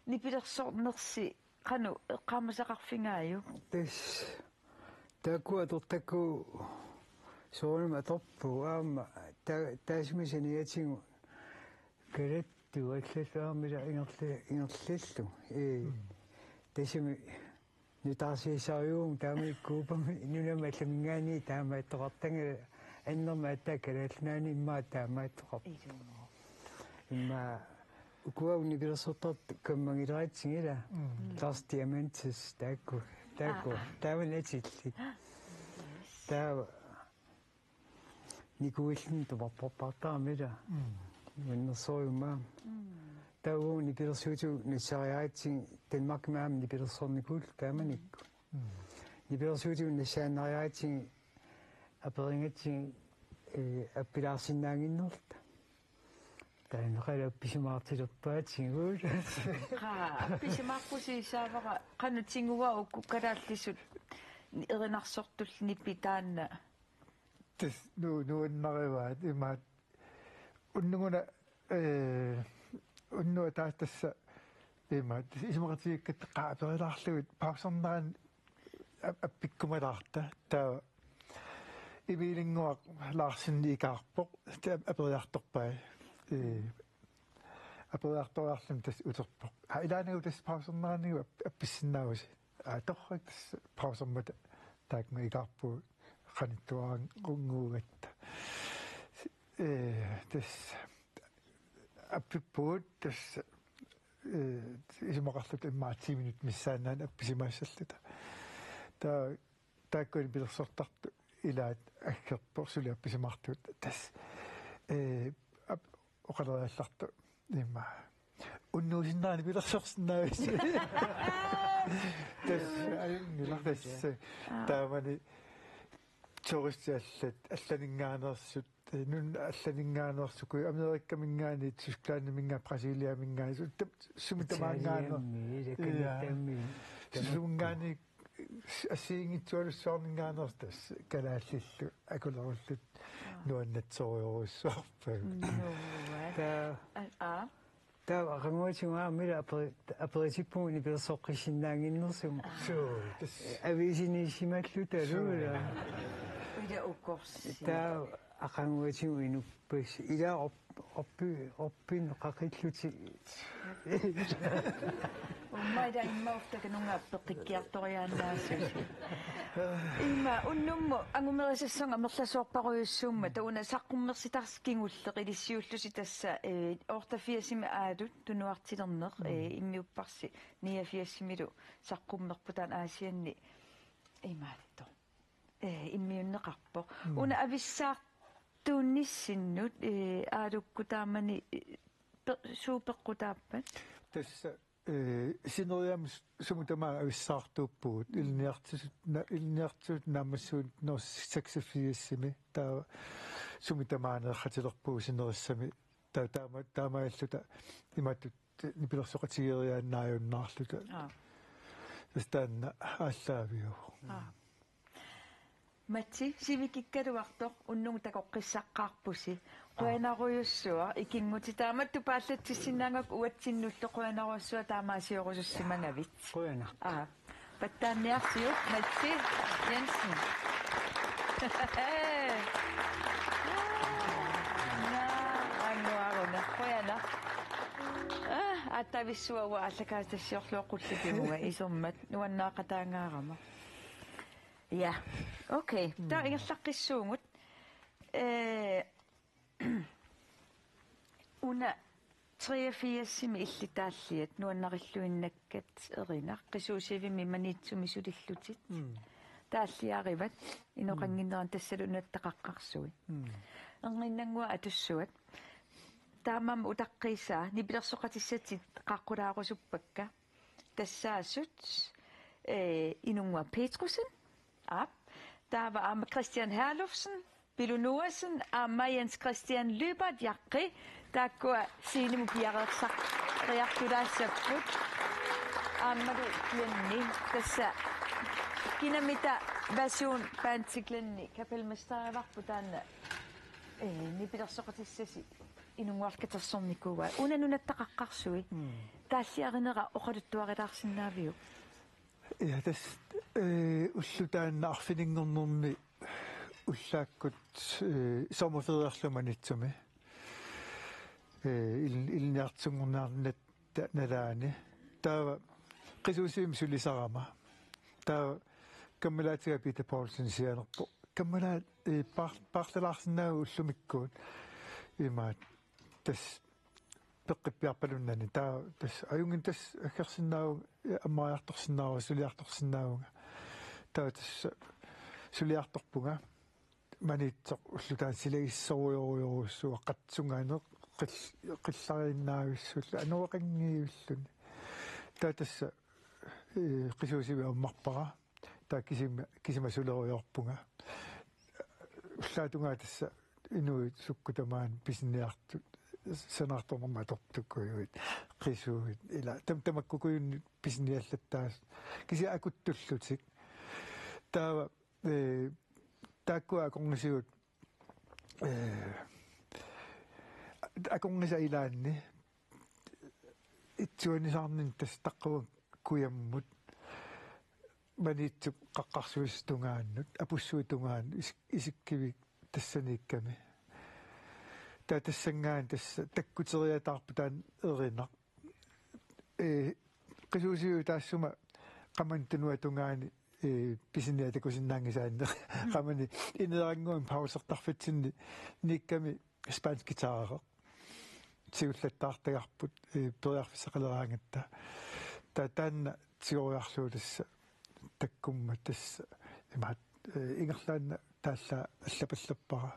nipilersornersi qanoq eqqaamasaqarfigaajuk? Tassa. Taakku atortakku soorunami atorpugut aamma ta-, taassuma saniatigut kalattup allallu aamma ila ingerla-, ingerlallu. Ee. Mm. Tassami nutaarsiassarivugut taamani Cubami nunami allaminngaanniit taamaattoqartagara annermik aatsaat Kalaallit Nunaanni immaqa taamaattoqarpoq. Ilumut. Immaqa ukua nipilersortartut kammagileratsigit ila. Mm. Lars Diamantis taakku, taakku. Aa, aa. Taamani atillit. Taava nikuilluni tuparparpaartarami ila. Mm. Nuannersorujussuuvoq. Mm. Taava nipilersuutigut nassariaratsigit Danmarkimi aamma nipilersornikuulluta taamanikkut. Mm. Nipilersuutigut nassaannariaratsigit aperigatsigit, ee, appilaarsinnaannginnerluta. Taanna qanoq appisimaartilerpaatigut. Qaa, appisimaarpusi Isaavara, qanoq tiguaukku kalaallisut erinarsortullu nipit taanna? Tassa nu-, nuannarivaat imaat unnuguna, ee, unnugu taas tassa imaat tassa isumaqatigiikkatta qaa aperilaarlugit pausernerani ap-, appikkumalaarta. Taava Emilinnguaq Larsen ikaarpoq, tassa ap-, aperiartorpai. Ee, aperiartoriarluni tassa uterpoq: Aa, ilaanagu tassa pauserneranigu ap-, appissinnaavusi. Aa, torrak, tassa pausermata taakku ikaarpugut qanittuarannguugatta. Ee, tassa appippugut tassa, ee, isumaqarluta immaqa ti minutsit missaannaanni appisimaassalluta. Taava taakku nipilersortartut ilaat aggerpoq suli appisimaartugut. Tassa, ee, ap-, oqaleriallartoq immaqa: Unnuusinnarani nipilersorsinnaavisi? Tassa ajunngilaq tassa. Aa. Taamani turistit allat, allaninngaanneersut, ee, nunat allaninngaanneersut, uku Amerikaminngaanniit, Tysklandiminngaanniit, Brasiliaminngaanniit, su-, tam-, sumi tamaanngaanneer-, Italiami, ja, Canadami, suminngaanniit Assigiinngitsualussuarninngaanneersoq tassa kalaallillu akulerullutik nuannatsorujorujussuarpagut. Nuann-. Taa-, Aa. Taava aqaguatigut aamma ila aperi-, aperitippugut nipilersoqqissinnaannginnersumut. Suu, tassa. Aviisiniissimallutalu ila. Suu. Ila ukorsi. Taava aqaguatigut inuppassi. Ila op-, oppi-, oppineqaqillutik. Uummaila immaqa uffa takanunga peqqikkiartoriaannaassusi. Immaqa unnummut angumerisassat amerlasoorparujussuummat, taava una saqqummersitasi kingulleq ilissiullusi tassa, eh, otteogfirsimi Aadut tunuartilerneq, eh, immiupparsi niogfirsimilu saqqummerpoq taanna Aasianni imaattoq. Eh, immiunneqarpoq. Mm. Una avissaartuunnissinnut, eh, Aadukkut taamani, eh, pe-, suut peqqutaappat? Tassa, eh, sineriammi s-, sumut tamaat avissaartuuppugut. Mm. Ilinniartisut na-, ilinniartisut naammassivugut nitten seksogfirsimi. Taava sumi tamaani eqqatilerpugut sinerissami. Ta-, taama-, taamaalilluta imatut nipilersoqatigeeriaannaajunnaarluta. Aa. Tassa taanna aallaaviuvoq. Aa. Matsi, sivikikkaluartoq unnugu takoqqissaqqaarpusi. Aa. Qujanarujussuaq, ikinngutit taamatut paallatsissinnaagakku uatsinnullu qujanarujussuaq taamaasiorusussimagavit. Qujanaq. Aa. Pattaanniarsiuk, Matsi Jensen. Naa, anguaruna. Qujanaq. Aa, aatsaavissuaq uanga aallakaatitassiorluarpara qullipimunga isermat nuannaaqataangaarama. Ja, okay. Taava ingerlaqqissuugut. Eh, una treogfirsimi illit taalliat nuannarilluinnakkat erinaq, qisuusivimmi Maniitsumi sulillutit. Mm. Taalliarivat inoqannginnerani tassalu Nunatta Qaqqarsui. Mm. Erniinnannguaq atussuat. Taamaammat utaqqiisaa nipilersoqatissatit qaqqulaarusuppakka. Tassaasut, eh, Inunnguaq Petrussen, aap. Taava aamma Christian Herlufsen, Pilu Nuassen, aamma Jens Christian Lyberth, Jaqqi, taakkua scenemut piareersariartulaassapput. Aammalu Glenni, tassa kinamita version bandi Glenni, kapelmesterivarput taanna, eh, nipilersoqatissasi Inunnguaq Katersornikuuaa. Una Nunatta Qaqqarsui. Mm. Taalliarinera oqaluttuarilaarsinnaaviuk? Ja, tassa, eh, ulloq taanna arfininngornermi ullaakkut, eh, sommerferiarlunga Maniitsumi. Eh, il-, ilinniartitsisunngorniarnatta nalaani. Taava qisuusivimmi sulisarama. Taava kammalaatiga Peter Poulsen sianerpoq. Kammalaat, eh, paar-, paarlalaarsinnaavugut ullumikkut. Imaat, tassa peqqippiarpalunnani. Taava tassa ajunngin tassa aggersinnaavunga, eh, ammariartorsinnaavunga, suliartorsinnaavunga. Taava tassa suliartorpunga. Maniitsoq ulloq taanna silagissorujorujorujussuaq qatsunngaanniit qill-, qillariinnaavissullu anoraqanngivilluni. Taava tassa, eh, qisuusivik ammarpara. Taava kisima, kisima sulerujoorpunga. Ullaatungaa tassa inuit sukkut tamaani pisiniartut sanaartornermut atortukujuit. Qisuit ila tam-, tamakkukujunnik pisiniallattaasut. Kisianni akuttullutik. Taava, eh, taakkua akornisigut, eh, akornisa ilaanni itsuanisaarninni tassa taqqavunga kujammut Maniitsup qaqqarsuisa tungaanut, Apussui tungaanut, is-, isikkivik tassaniikkami. Taava tassanngaanniit tassa takkuteriataarpoq taanna erinaq. Eh, qisuusivik taassuma qamani tunuatungaani, eh, pisiniaq takusinnaanngisaanni. Qamani ineerannguami pausertarfitsinni niikkami spansk guitar. Siullattaartagarput, eh, periarfissaqaleraangatta. Taava taanna tigoriarlugu tassa takkummat tassa imaat, eh, ingerlaannaq taallaat allapallappara.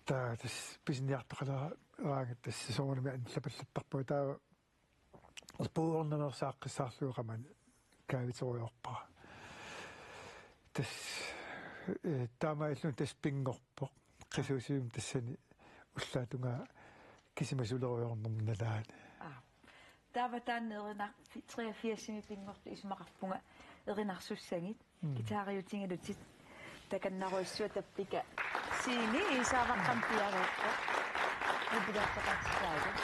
Taava tassa pisiniartoqaleraangatta tassa soorunami allapallattarpunga. Taava puuornaveersaaqqissaarlugu qamani kaavitorujoorpara. Tassa, eh, taamaalilluni tassa pinngorpoq. Qisuusivimmi tassani ullaatungaa kisima sulerujoornermut nalaani. Aa. Taava taanna erinaq fi-, treogfirsimi pinngortoq isumaqarpunga erinarsussagit. Mm. Guitariutigilutit. Takannaruissuaq tappika. Siini Iisaavaqqamik piareerpoq. Nupilersoqartitaagut.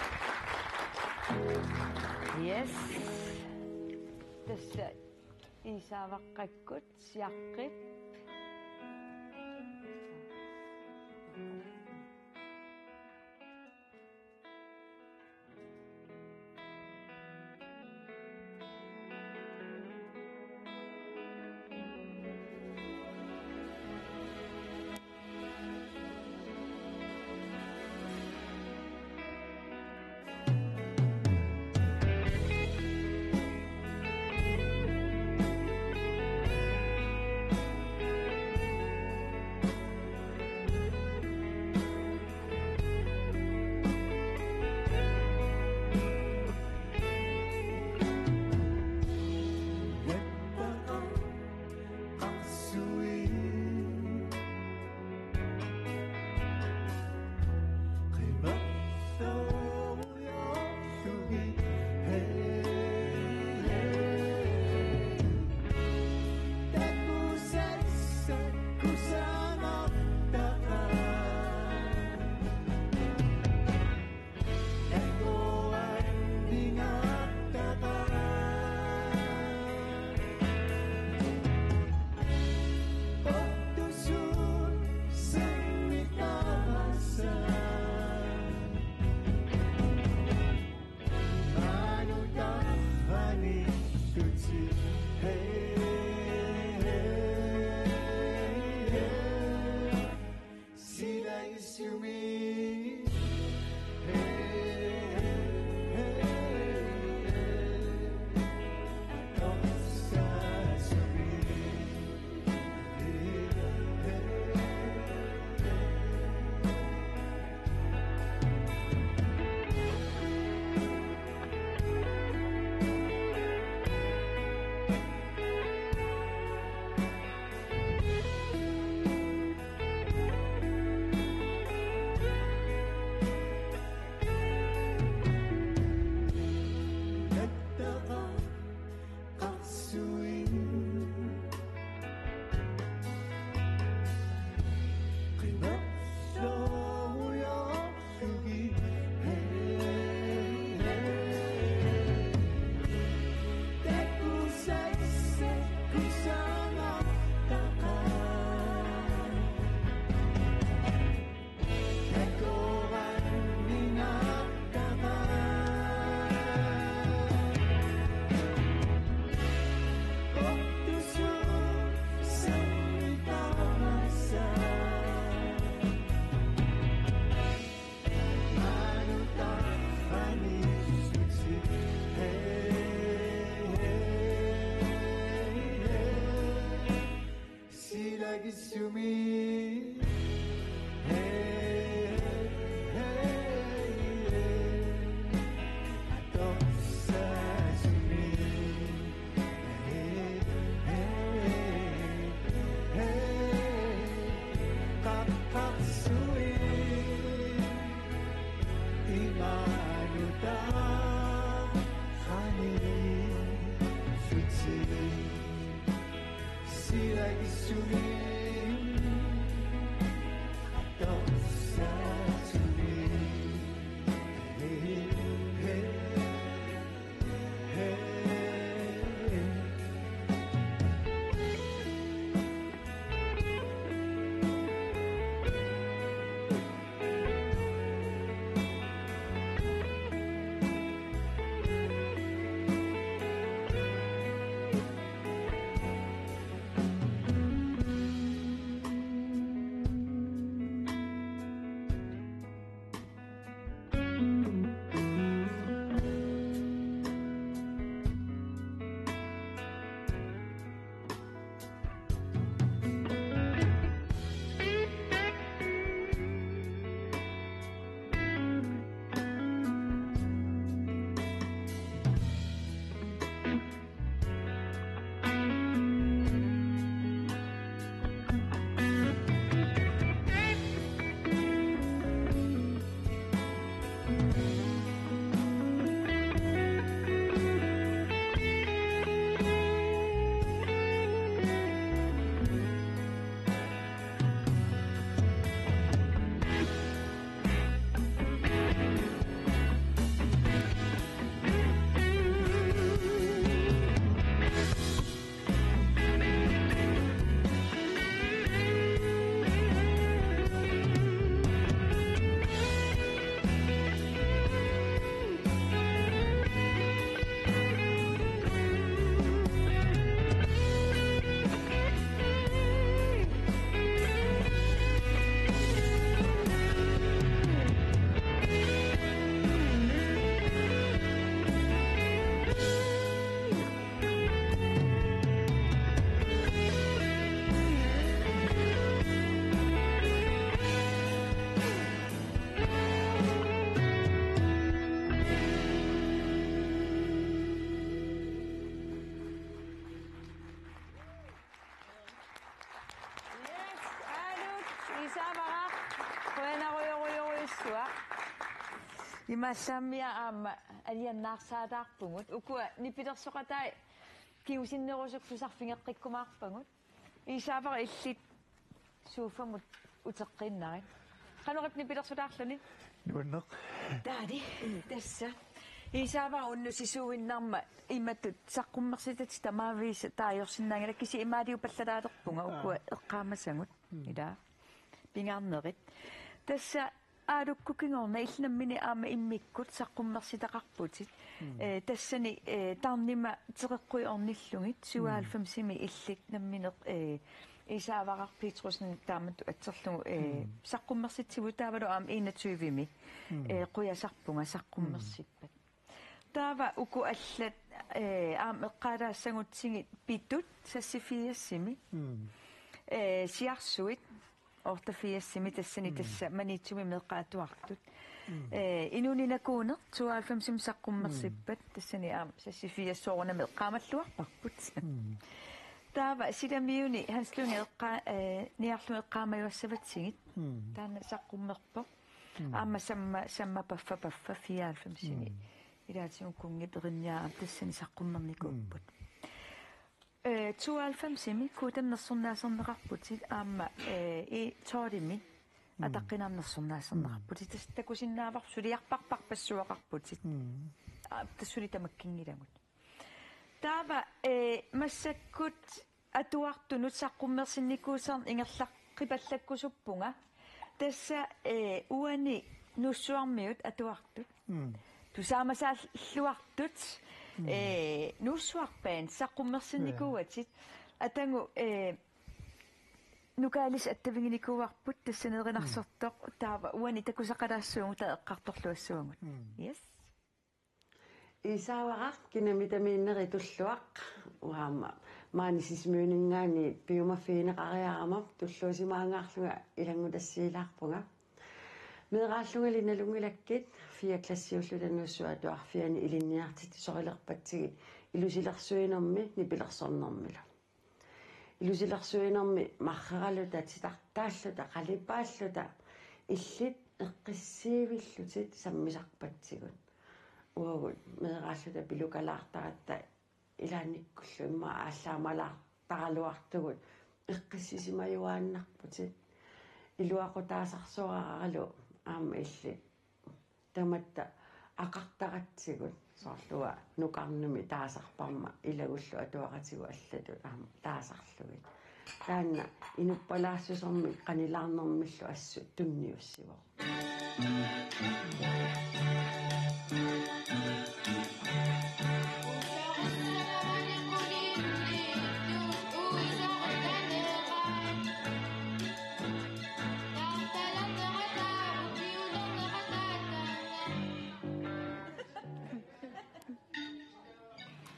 Yes. Tassa Iisaavaqqakkut siaqqip. Imaallaammi aamma alianaarsaataarpugut. Ukua nipilersoqatai kingusinnerusukkut tusarfigeqqikkumaarpagut. Iisaavara illit sofamut uteqqiinnarit. Qanoq ippa nipilersulaarluni? Nuanneq. Taali, tassa. Iisaavara unnussisuuinnarmat imatut saqqummersitatit tamaavisa taajorsinnaanngilakka, kisianni imaaliupallalaalerpunga ukua eqqaamasagut. Ila. Pingaarnerit. Tassa Aalukkut kingorna illit nammineq aamma immikkut saqqummersitaqarputit. Ee, tassani, ee, tarnima teqeqqui ornillugit syvoghalvfemsimi illit nammineq, ee, Iisaavara Petrussen taamatut atserlugu, ee, saqqummersitsivut taavalu aamma enogtyvemi, ee, qujasarpunga saqqummersippat. Taava uku allat, ee, aamma eqqaalaassagutsigit Pitut seksogfirsimi. Ee, Siarsuit otteogfirsimi tassani tassa Maniitsumi meeqqat atuartut. Ee, Inuuninnakuuneq tooghalvfemsimi saqqummersippat tassani aamma seksogfirs soorunami eqqaamalluarparput. Taava silamiuni Hans Lynge eqqa-, ee, niarlunga eqqaamajuassavatsigit. Taanna saqqummerpoq. Aamma Samma, Samma Paffa Paffa fireoghalvfemsimi. Ilaatigut kunngip erinniaa aamma tassani saqqummernikuupput. Ee, tooghalvfemsimi Guutamik nersornaaserneqarputit aamma, ee, i tolvimi Ataqqinaammik nersornaaserneqarputit. Tassa takusinnaavarput suliarparparpassuaqarputit. Aa, tassa suli tamakkinngilagut. Taava, ee, massakkut atuartunut saqqummersinnikuusarneq ingerlaqqipallakkusuppunga. Tassa, ee, uani Nuussuarmiut atuartut. Tusaamasaalluartut, ee, Nuussuarpaat saqqummersinnikuuatit. Atagu, ee, Nuka Alice attaviginikuuarput, tassani erinarsortoq, taava uani takusaqalaassuugut, taava eqqartorluassuagut. Yes. Iisaavaraq, kinamita miinneri tulluaq, uanga aamma maani Sisimiuninngaanniit piumaffigineqariarama tulluusimaangaarlunga ilanngutassiilaarpunga. Meeraallungali nalunngilakkit fire klassiulluta Nuussuup Atuarfiani ilinniartitsisorilerpatsigit ilusilersuinermi nipilersornermilu. Ilusilersuinermi marreraluta, titartaalluta, qalipaalluta illit eqqissiivillutit sammisarpatsigut. Uagut meeraalluta pilukalaartaratta ilaannikkullu immaqa aallaamalaartaraluartugut eqqissisimajuaannarputit. Iluaqutaasarsoraralu aamma illit tamatta aqartaratsigut, soorlu uanga nukarnumi taasarparma ilagullu atuaqatigut allatut aamma taasarlugit. Taanna inuppalaassusermik qanilaarnermillu assut tunniussivoq.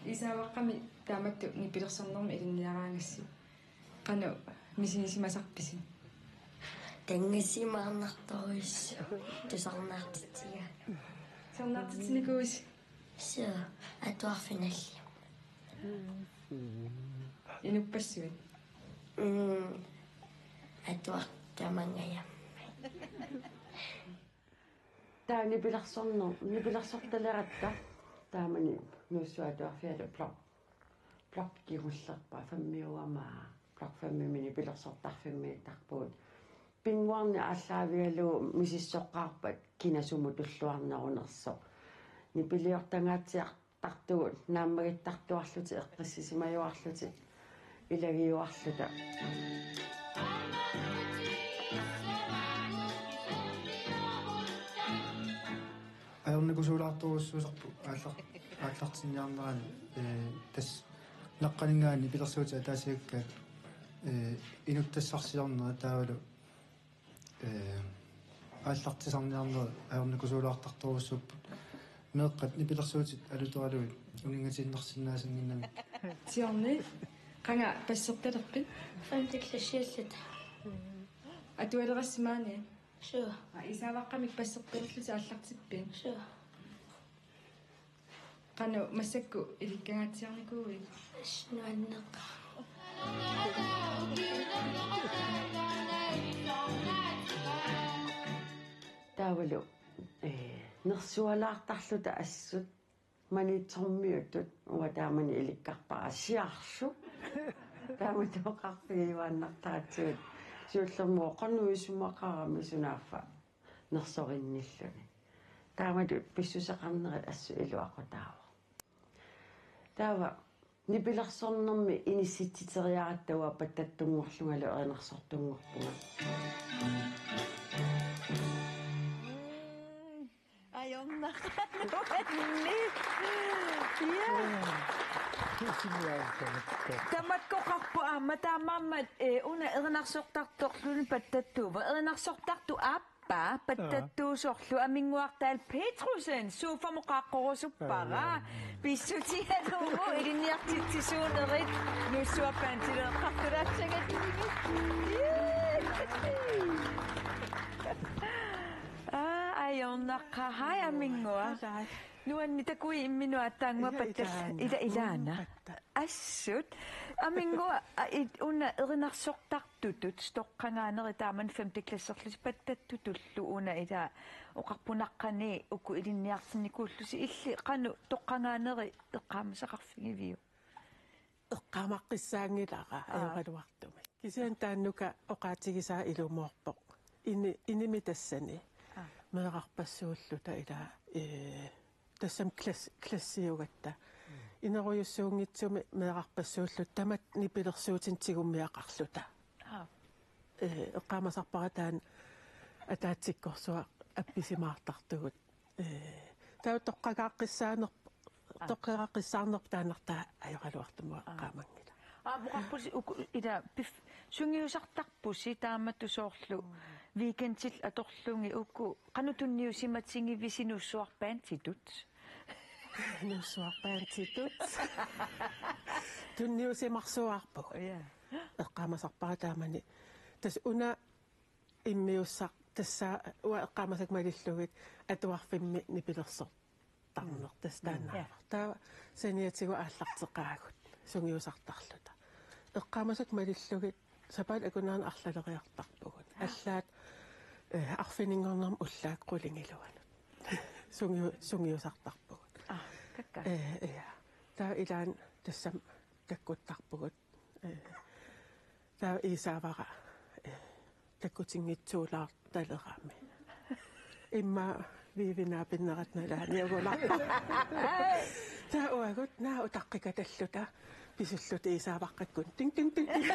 Iisaavaqqami taamatut nipilersornermi ilinniaraangassi qanoq misigisimasarpisi? Tangasimaarnartorujussuuvoq tusarnaartitsiga. Tusarnaartitsinikuuisi? Suu, atuarfinalli. Inuppassuit? Mm, atuartamangajammat. Taava nipilersorner-, nipilersortaleratta taamani Nuussuup Atuarfiata blok, blok kingullerpaaq femmiugama, blok femmimi nipilersortarfimmiittarpugut. Pinnguarneq aallaavigalugu misissoqqaarpat kina sumut tulluarnerunersoq. Nipiliortangaatsiar- tartugut naammagittartuarlutik eqqissisimajuarlutik ilagiuarluta. Ajornakusoorlaartorujussuusarput aallar-, aallartinniarnerani, ee, tassa naqqaninngaanniit nipilersuutit ataasiakkaat, ee, inuttassarsiornerat taavalu ee, aallartisarniarnerit ajornakusoorlaartartorujussuupput. Meeqqat nipilersuutit alutoralugit uninngatiinnarsinnaasannginnamik. Siorna, qanga bassertalerpit? Femte klassiulluta. Atualerassi maani? Suu. Aa, Iisaavaqqamik bassertalerlutit aallartippit? Suu. Qanoq massakkut ilikkagaatsiarnikuuit? Nuanneq. Taavalu, eh, nersualaartarluta assut, Maniitsormiutut, uanga taamani ilikkarpara Siarlu. Taamani oqarfigiuaannartaratsigu. Siullermik qanoq isumaqarami sunaaffa nersorinnilluni. Taamatut pissuseqarnerit assut iluaqutaavoq. Taava nipilersornermi inissitsiteriaratta uanga pattattunngorlungalu erinarsortunngorpunga. Ajornaqaaq nuanni. Ja. Tamakkoqarpoq aamma taamaammat, eh, una erinarsortartorluni pattattuuvoq. Erinarsortartoq aappaa pattattuusorlu Aminnguaq Dahl Petrussen sofamu qaaqqorusuppara. Aa, ja. Pissutigalugu ilinniartitsisuunerit Nuussuaq Bandillu eqqartulaassagatsigu. Aa, ajornaqaaq. Hej, Aminnguaq. Hej. Nuanni, takuuk imminut aatsaannguaq? Ja, pattat-, ilaana. Ila, ilaana. Mm, pattat-. Assut. Aminnguaq, a, it-, una erinarsortartutut toqqagaanerit taamani femte klasserlusi pattattutullu una ila oqarpoq naqqani uku ilinniartinnikuullusi, illit qanoq toqqagaanerit eqqaamasaqarfigiviuk? Eqqaamaqqissaanngilara. Aa. Ajoraluartumik. Kisianni taanna uku oqaatigisaa ilumoorpoq. Ini-, inimi tassani. Aa. Meerarpassuulluta ila, ee, tassami klass-, klassiugatta. Mm. Inerujussuunngitsumi meerarpassuulluta tamatta nipilersuutinik tigummiaqarluta. Aa. Ee, eqqaamasarpara taanna ataatsikkorsuaq appisimaartartugut. Ee, taava toqqagaaqqissaanerp-, aa, toqqagaaqqissaarnerput taannartaa ajoraluartumik, aa, eqqaamanngilaq. Aa, oqarpusi uku ila pif-, sungiusartarpusi taamatut soorlu, mm, weekendillu atorlugit uku qanoq tunniusimatigivisi Nuussuaq Banditut? Nuussuaq Banditut. Tunniusimarsuaarpugut. Ja. Eqqaamasarpara taamani. Tassa una immiussaq tassa uanga eqqaamasakka malillugit atuarfimmi nipilersortarneq, mm, tassa, mm, taanna. Ja. Taava saniatigut aallarteqaagut sungiusartarluta. Eqqaamasakka malillugit sapaatip akunnera arlaleriartarpugut. Allaat, eh, arfininngornermi ullaaq qulingiluanut. Sungiu-, sungiusartarpugut. Aa, kakkaak. Eh, ja. Taava ilaanni tassami takkuttarpugut. Eh, taava Iisaavara, eh, takkutinngitsuulaartalerami. Immaqa Vivi naapinnerat nalaani agularpara. Taava uagut naak utaqqikatalluta pisulluta Iisaavaqqakkut. Ting, ting, ting, ting.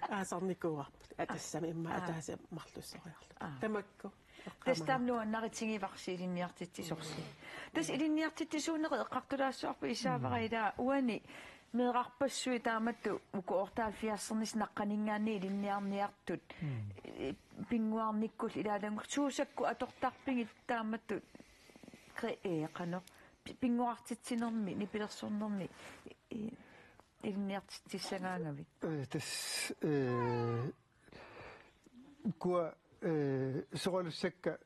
Aasarnikuuarput. Aa, tassami immaqa, aa, ataaseq marlussoriarluta. Aa. Tamakku. Tassa taama nuannaritigivarsi ilinniartitsisorsi. Tassa ilinniartitsisuunerit eqqartulaassavarput Iisaavara, mm, ila uani meerarpassuit taamatut uku otteoghalvfjerdsernissat naqqaninngaanniit ilinniarniartut. Mm. Eh, pinnguarnikkullu ilaalanngortut, suusakkut atortarpigit taamatut kre-, eh, qanoq, pi-, pinnguartitsinermi, nipilersornermi, eh, ilinniartitsissagaangavit? Eh, tassa, eh, ukua, eh, soralussakka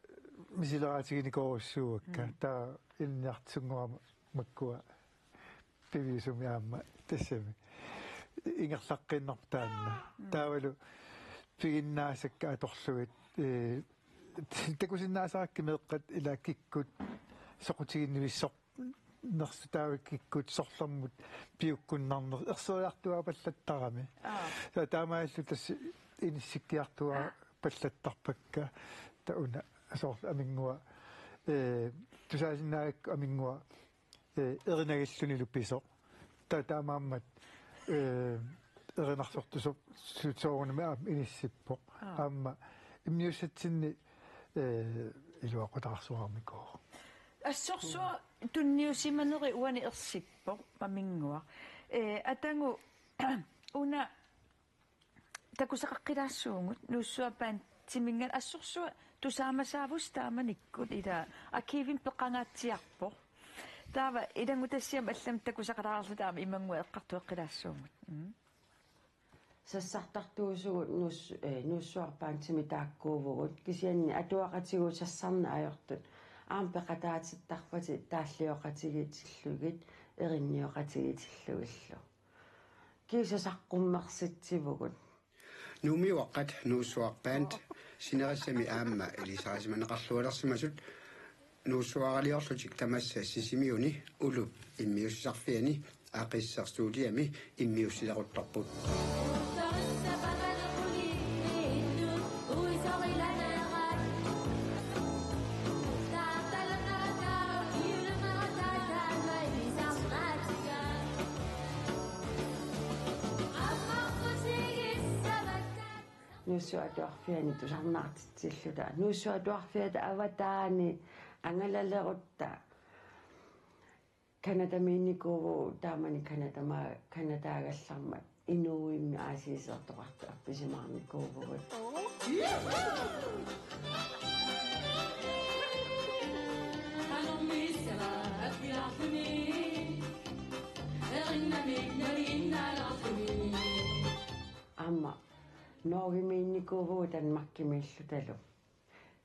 misileraatiginikoorujussuuakka. Mm. Taava ilinniartitsisunngorama makkua piviusumi aamma tassami ingerlaqqiinnarpoq taanna. Mm. Taavalu piginnaasakka atorlugit, eh, takusinnaasarakkit meeqqat ila kikkut soqutiginnivissoq nersutaavik kikkut sorlermut piukkunnarneq erseriartuaapallattarami. Aa. Sa taamaallu tassa inissikkiartuaapallattarpakka taava una soorlu Aminnguaq, eh, tusaasinnaagakku Aminnguaq, eh, erinagillunilu pisoq. Ta taamaammat, eh, erinarsortusoq su-, soorunami aamma inissippoq. Aa. Aamma immiussatsinni, eh, iluaqutaqarsuarnikuuvoq. Assorsuaq tunniusimaneri uani ersippoq, Aminnguaq. Eh, atagu una takusaqaqqilaassuugut Nuussuaq Bandiminngaanniit, assorsuaq tusaamasaavoq taamanikkut, ila arkivimi peqangaatsiarpoq. Taava ilanngutassiami allamik takusaqalaarluta aamma imanngua eqqartueqqilaassuugut. Mm. Sassartartuusugut Nuus-, eh, Nuussuaq Bandimi taakkuuvugut, kisianni atuaqatigiit sassarneq ajortut aamma peqataatittarpatit taallioqatigiitillugit erinioqatigiitillugillu. Kiisa saqqummersitsivugut. Nuummi Uaqqat Nuussuaq Band, Sinerissami aamma ilisarisimaneqarlualersimasut Nuussuaraliorlutik tamassa Sisimiuni Ulup immiussisarfiani Aqisseq Studiami immiussileruttorput. Nuussuaq Atuarfiani tusarnaartitsilluta. Nuussuaq Atuarfiata avataani angalalerutta. Canadamiinnikuuvugut taamani Canadama-, Canadaagallarmat inuuimmi aasiisertoqartut appisimaarnikuuvugut. Aamma Norgemiinnikuuvugut Danmarkimiillutalu.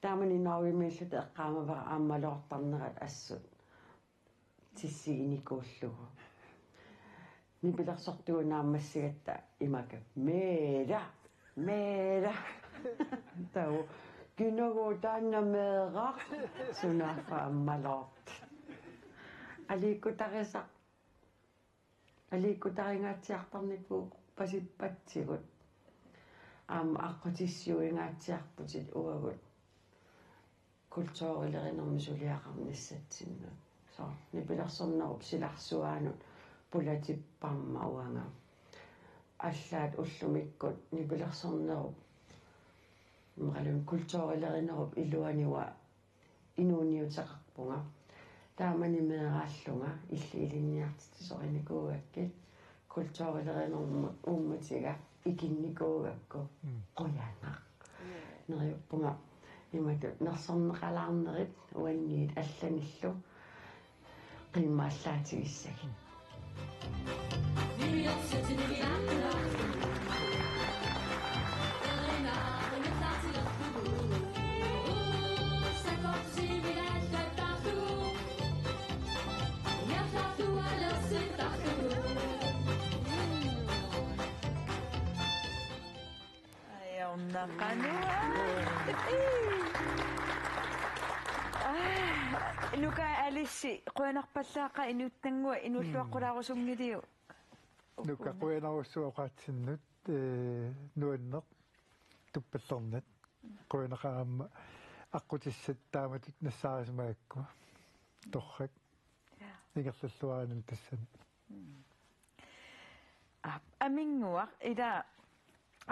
Taamani Norgemiilluta eqqaamavara aamma loortarnerat assut tissiginikuullugu. Nipilersortugut naammassigatta imaakka: Meera, meera. Taava: Kinaana taanna meeraq? Sunaaffa ammaloortut. Aliikkutarisaq. Aliikkutaringaatsiartarnikuuppasippatsigut. Aamma aqqutissiuingaatsiarputit uagut kulturilerinermi suliaqarnissatsinnut. Soorlu nipilersornerup silarsuaanut pulatipparma uanga. Allaat ullumikkut nipilersornerup, imaluunniit kulturilerinerup iluani uanga inuuniuteqarpunga. Taamani meeraallunga illit ilinniartitsisorinikuugakkit, kulturilerinermut uummatiga ikinnikuugakku. Mm. Qujanaq. Neriuppunga imatut nersorneqalaarnerit uanniit allanillu qiimmaallaatigissagipput. Ajornaqaaq. Aa, Nuka Alice, qujanarpallaaqaaq inuttannguaq, inuulluaqqulaarusunngiliuk. Nuka, qujanarsuaq oqaatsinnut, ee, nuanneq tuppallernat. Qujanaqaaq aamma aqqutissat taamatut nassaarisimagakku. Torrak. Ja. Ingerlalluarina tassani. Mm. Aa, Aminnguaq, ila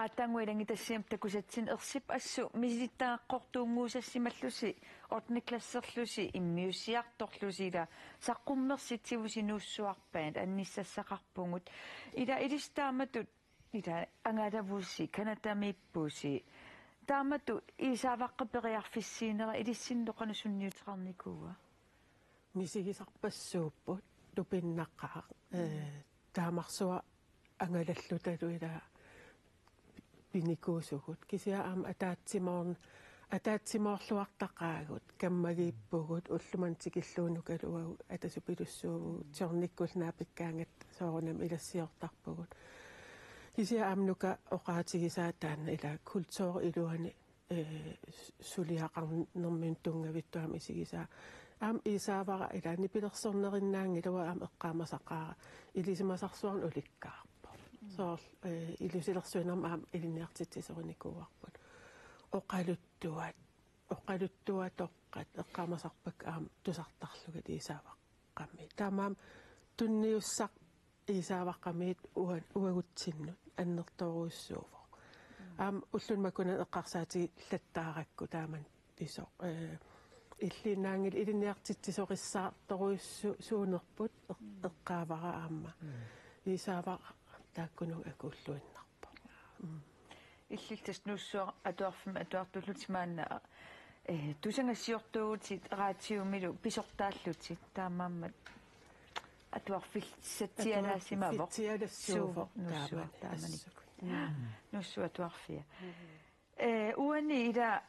aatsaannguaq ilanngutassiami takusatsinni ersippoq assut misilittagaqartuunnguussassimallusi, ottende klasserlusi, immiussiartorlusi, ila saqqummersitsivusi Nuussuarpaat annissassaqarpugut. Ila ilissi taamatut, ila angalavusi, Canadamiippusi. Taamatut Iisaavaqqap periarfissiinera ilissinnut qanoq sunniuteqarnikuua? Misigisarpassuupput, tupinnaqaaq, ee, taamarsuaq angalallutalu ila pinikuusugut. Kisianni aamma ataatsimoorn-, ataatsimoorluartaqaagut, kammagiippugut, ullumimut tikillugu Nukalu uagut atasupilussuuvugut, siornikkullu naapikkaangatta soorunami ilassiortarpugut. Kisianni aamma Nuka oqaatigisaa taanna ila kulturip iluani ee, su-, suliaqarnermini tunngavittuami isigisaa. Aamma Iisaavara ila nipilersornerinnaanngilaq, aamma eqqaamasaqaara ilisimasarsuarnik ulikkaarpoq. Mm. Soorlu, ee, ilusilersuinermi aamma ilinniartitsisorinikuuarput. Oqaluttuat, oqaluttuatoqqat eqqaamasarpakka aamma tusartarlugit Iisaavaqqami. Taamaammat tunniussaq Iisaavaqqamiit ua-, uagutsinnut annertoorujussuuvoq. Mm. Aamma ulluni makunani eqqarsaatigilattaarakku taamani pisoq. Ee, illiinnaanngilaq ilinniartitsisorissaartorujussuunerput eq-, mm, eqqaavara aamma. Mm. Iisaavara taakkununnga akuulluinnarpoq. Mm. Illit tassa Nuussuaq Atuarfimmi atuartullutit maanna, eh, tusagassiortuuvutit raatiumilu pisortaallutit, taamaammat atuarfissatsialaasimavoq. Atuarfissatsialassuuvoq. Suu, Nuussuaq taamani taamanikkut. Assut. Mm. Nuussuaq Atuarfia. Mm. Eh, uani ila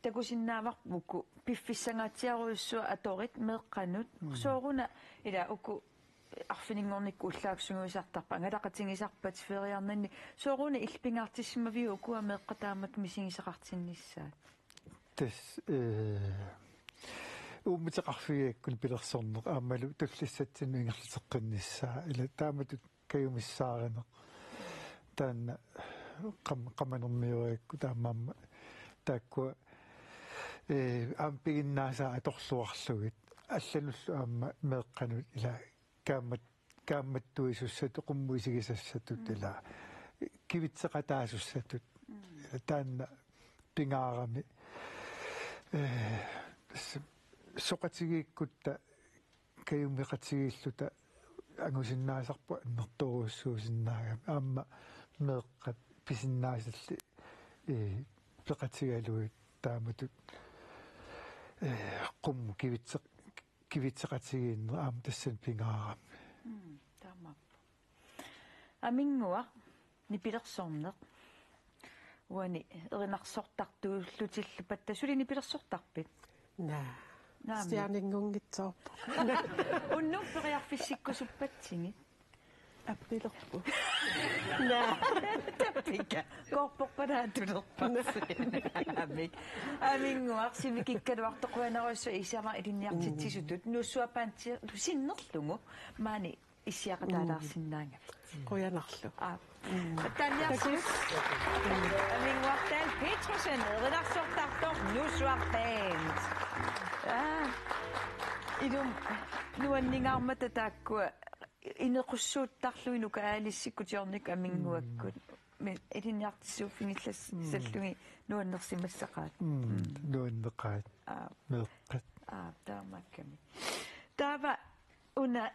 takusinnaavarput uku piffissangaatsiarujussuaq atorit meeqqanut. Mm. Sooruna ila uku arfininngornikkut ullaaq sungiusartarpat, angalaqatigisarpat feriarnanni, sooruna illit pingaartissimaviuk ukua meeqqat taamatut misigisaqartinnissaat? Tassa, eh, uummateqarfigigakkuni pilersorneq aammalu tullissatsinnut ingerlateqqinnissaa, ila taamatut kajumissaarineq. Taanna qam-, qamanermiorigakku taamaammat taakkua, eh, aamma piginnaasaat atorluarlugit. Allanullu aamma meeqqanut ila kaammat-, kaammattuisussatut, qummut isigisassatut, mm, ila kivitseqataasussatut. Mm. Ila taanna pingaarami, eh, s-, soqatigiikkutta kajumeqatigiilluta angusinnaasarput annertoorujussuusinnaagami. Aamma meeqqat pisinnaasallit, eh, peqatigalugit taamatut, eh, qummut kivitseq-, kivitseqatigiinneq aamma tassani pingaarami. Mm, taamaappoq. Aminnguaq, nipilersorneq. Uani erinarsortartuullutillu patta suli nipilersortarpit? Naa. Naamik. Stjerninngunngitsoorpoq. Unnuk periarfissikkusuppatsigit? Aprilerput. Naa. Tappika. Koorporpalaatulerput. Naamik. Aminnguaq, sivikikkaluartoq, qujanarujussuaq Isavara ilinniartitsisutut. Mm. Nuussuaq Bandsi sinnerlugu maani issiaqataalaarsinnaagavit. Qujanarlu. Aa. Mm. Taaniarsuuvoq. Aminnguaq Dahl Petersen, erinarsortartoq Nuussuaq Band. Aa. Ilumut nuanningaarmata taakkua inequssuuttarlugit Nuka Alicekkut Jørnikkut Aminnguakkut. Mm. Men ilinniartitsisuuffigilassallugit, mm, nuannersimassaqaat. Mm. Mm. Nuanneqaat. Aa. Meeqqat. Aa, taamaakkami. Taava una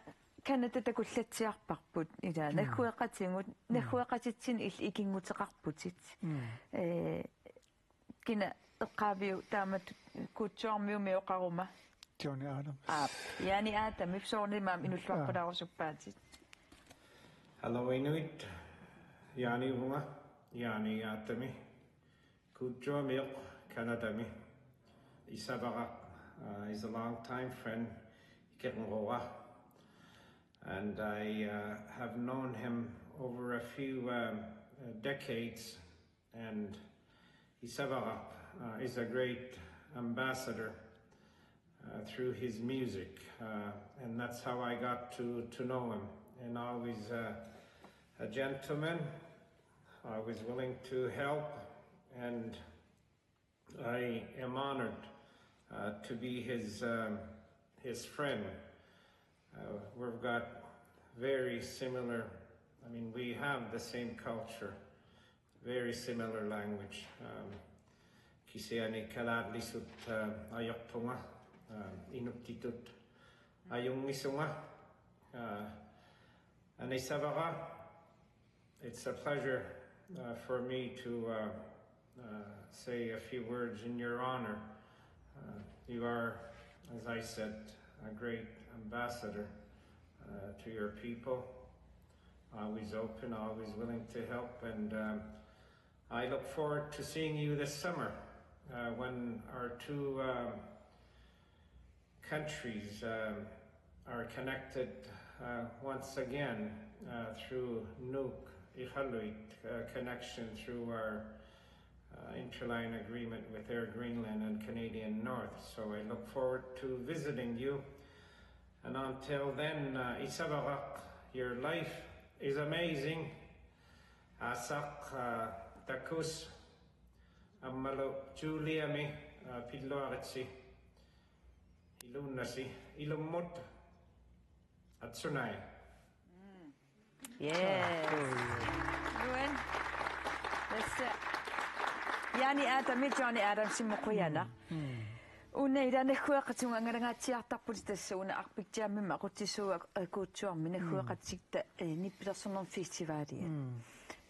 Canada takullatsiarparput, ila, mm, naggueqatigut, mm, naggueqatitsinnut illit ikinnguteqarputit. Mm. Eh, kina eqqaaviuk taamatut Kuujjuarmiummi oqaruma? Joni Adams. Aap, Jani Adamip soorunami inuulluarpalaarusuppaatit. Hello, Inuit. Jani uvunga, Jani Adami. Kuujjuarmiup Canadami. Isavara, uh, is a long time friend, Ikerngora. And I, uh, have known him over a few, um, uh, decades. And Isavara, uh, is a great ambassador, uh, through his music. Uh, and that's how I got to, to know him. And always, uh, a gentleman, always willing to help, and I am honored, uh, to be his, um, his friend. Uh, we've got very similar, I mean, we have the same culture, very similar language. Um, kisianni kalaallisut, uh, ajorpunga, um, inuttitut ajunngisunga. Uh, Anisavara, it's a pleasure, uh, for me to, uh, uh, say a few words in your honor. Uh, you are, as I said, a great ambassador, uh, to your people. Always open, always willing to help, and, um, I look forward to seeing you this summer, uh, when our two, um, countries, um, are connected, uh, once again, uh, through Nuuk Iqaluit, uh, connection through our, uh, interline agreement with Air Greenland and Canadian North. So I look forward to visiting you. And until then, uh, Isavara, your life is amazing. Asaq, uh, Takus, aammalu Juliami, uh, pilluaritsi. Iluunnasi, ilummut atsunai. Mm. Yes. Good. That's it. Jani Adami, Joni Adamsimut qujanaq. Mm. Una ila naggueqatigut angalangaatsiartarputit, tassa una Arctic Jammimi aqutsisuuvoq, eh, Kuujjuarmi naggueqatitta, eh, nipilersornermut festivaliat. Mm.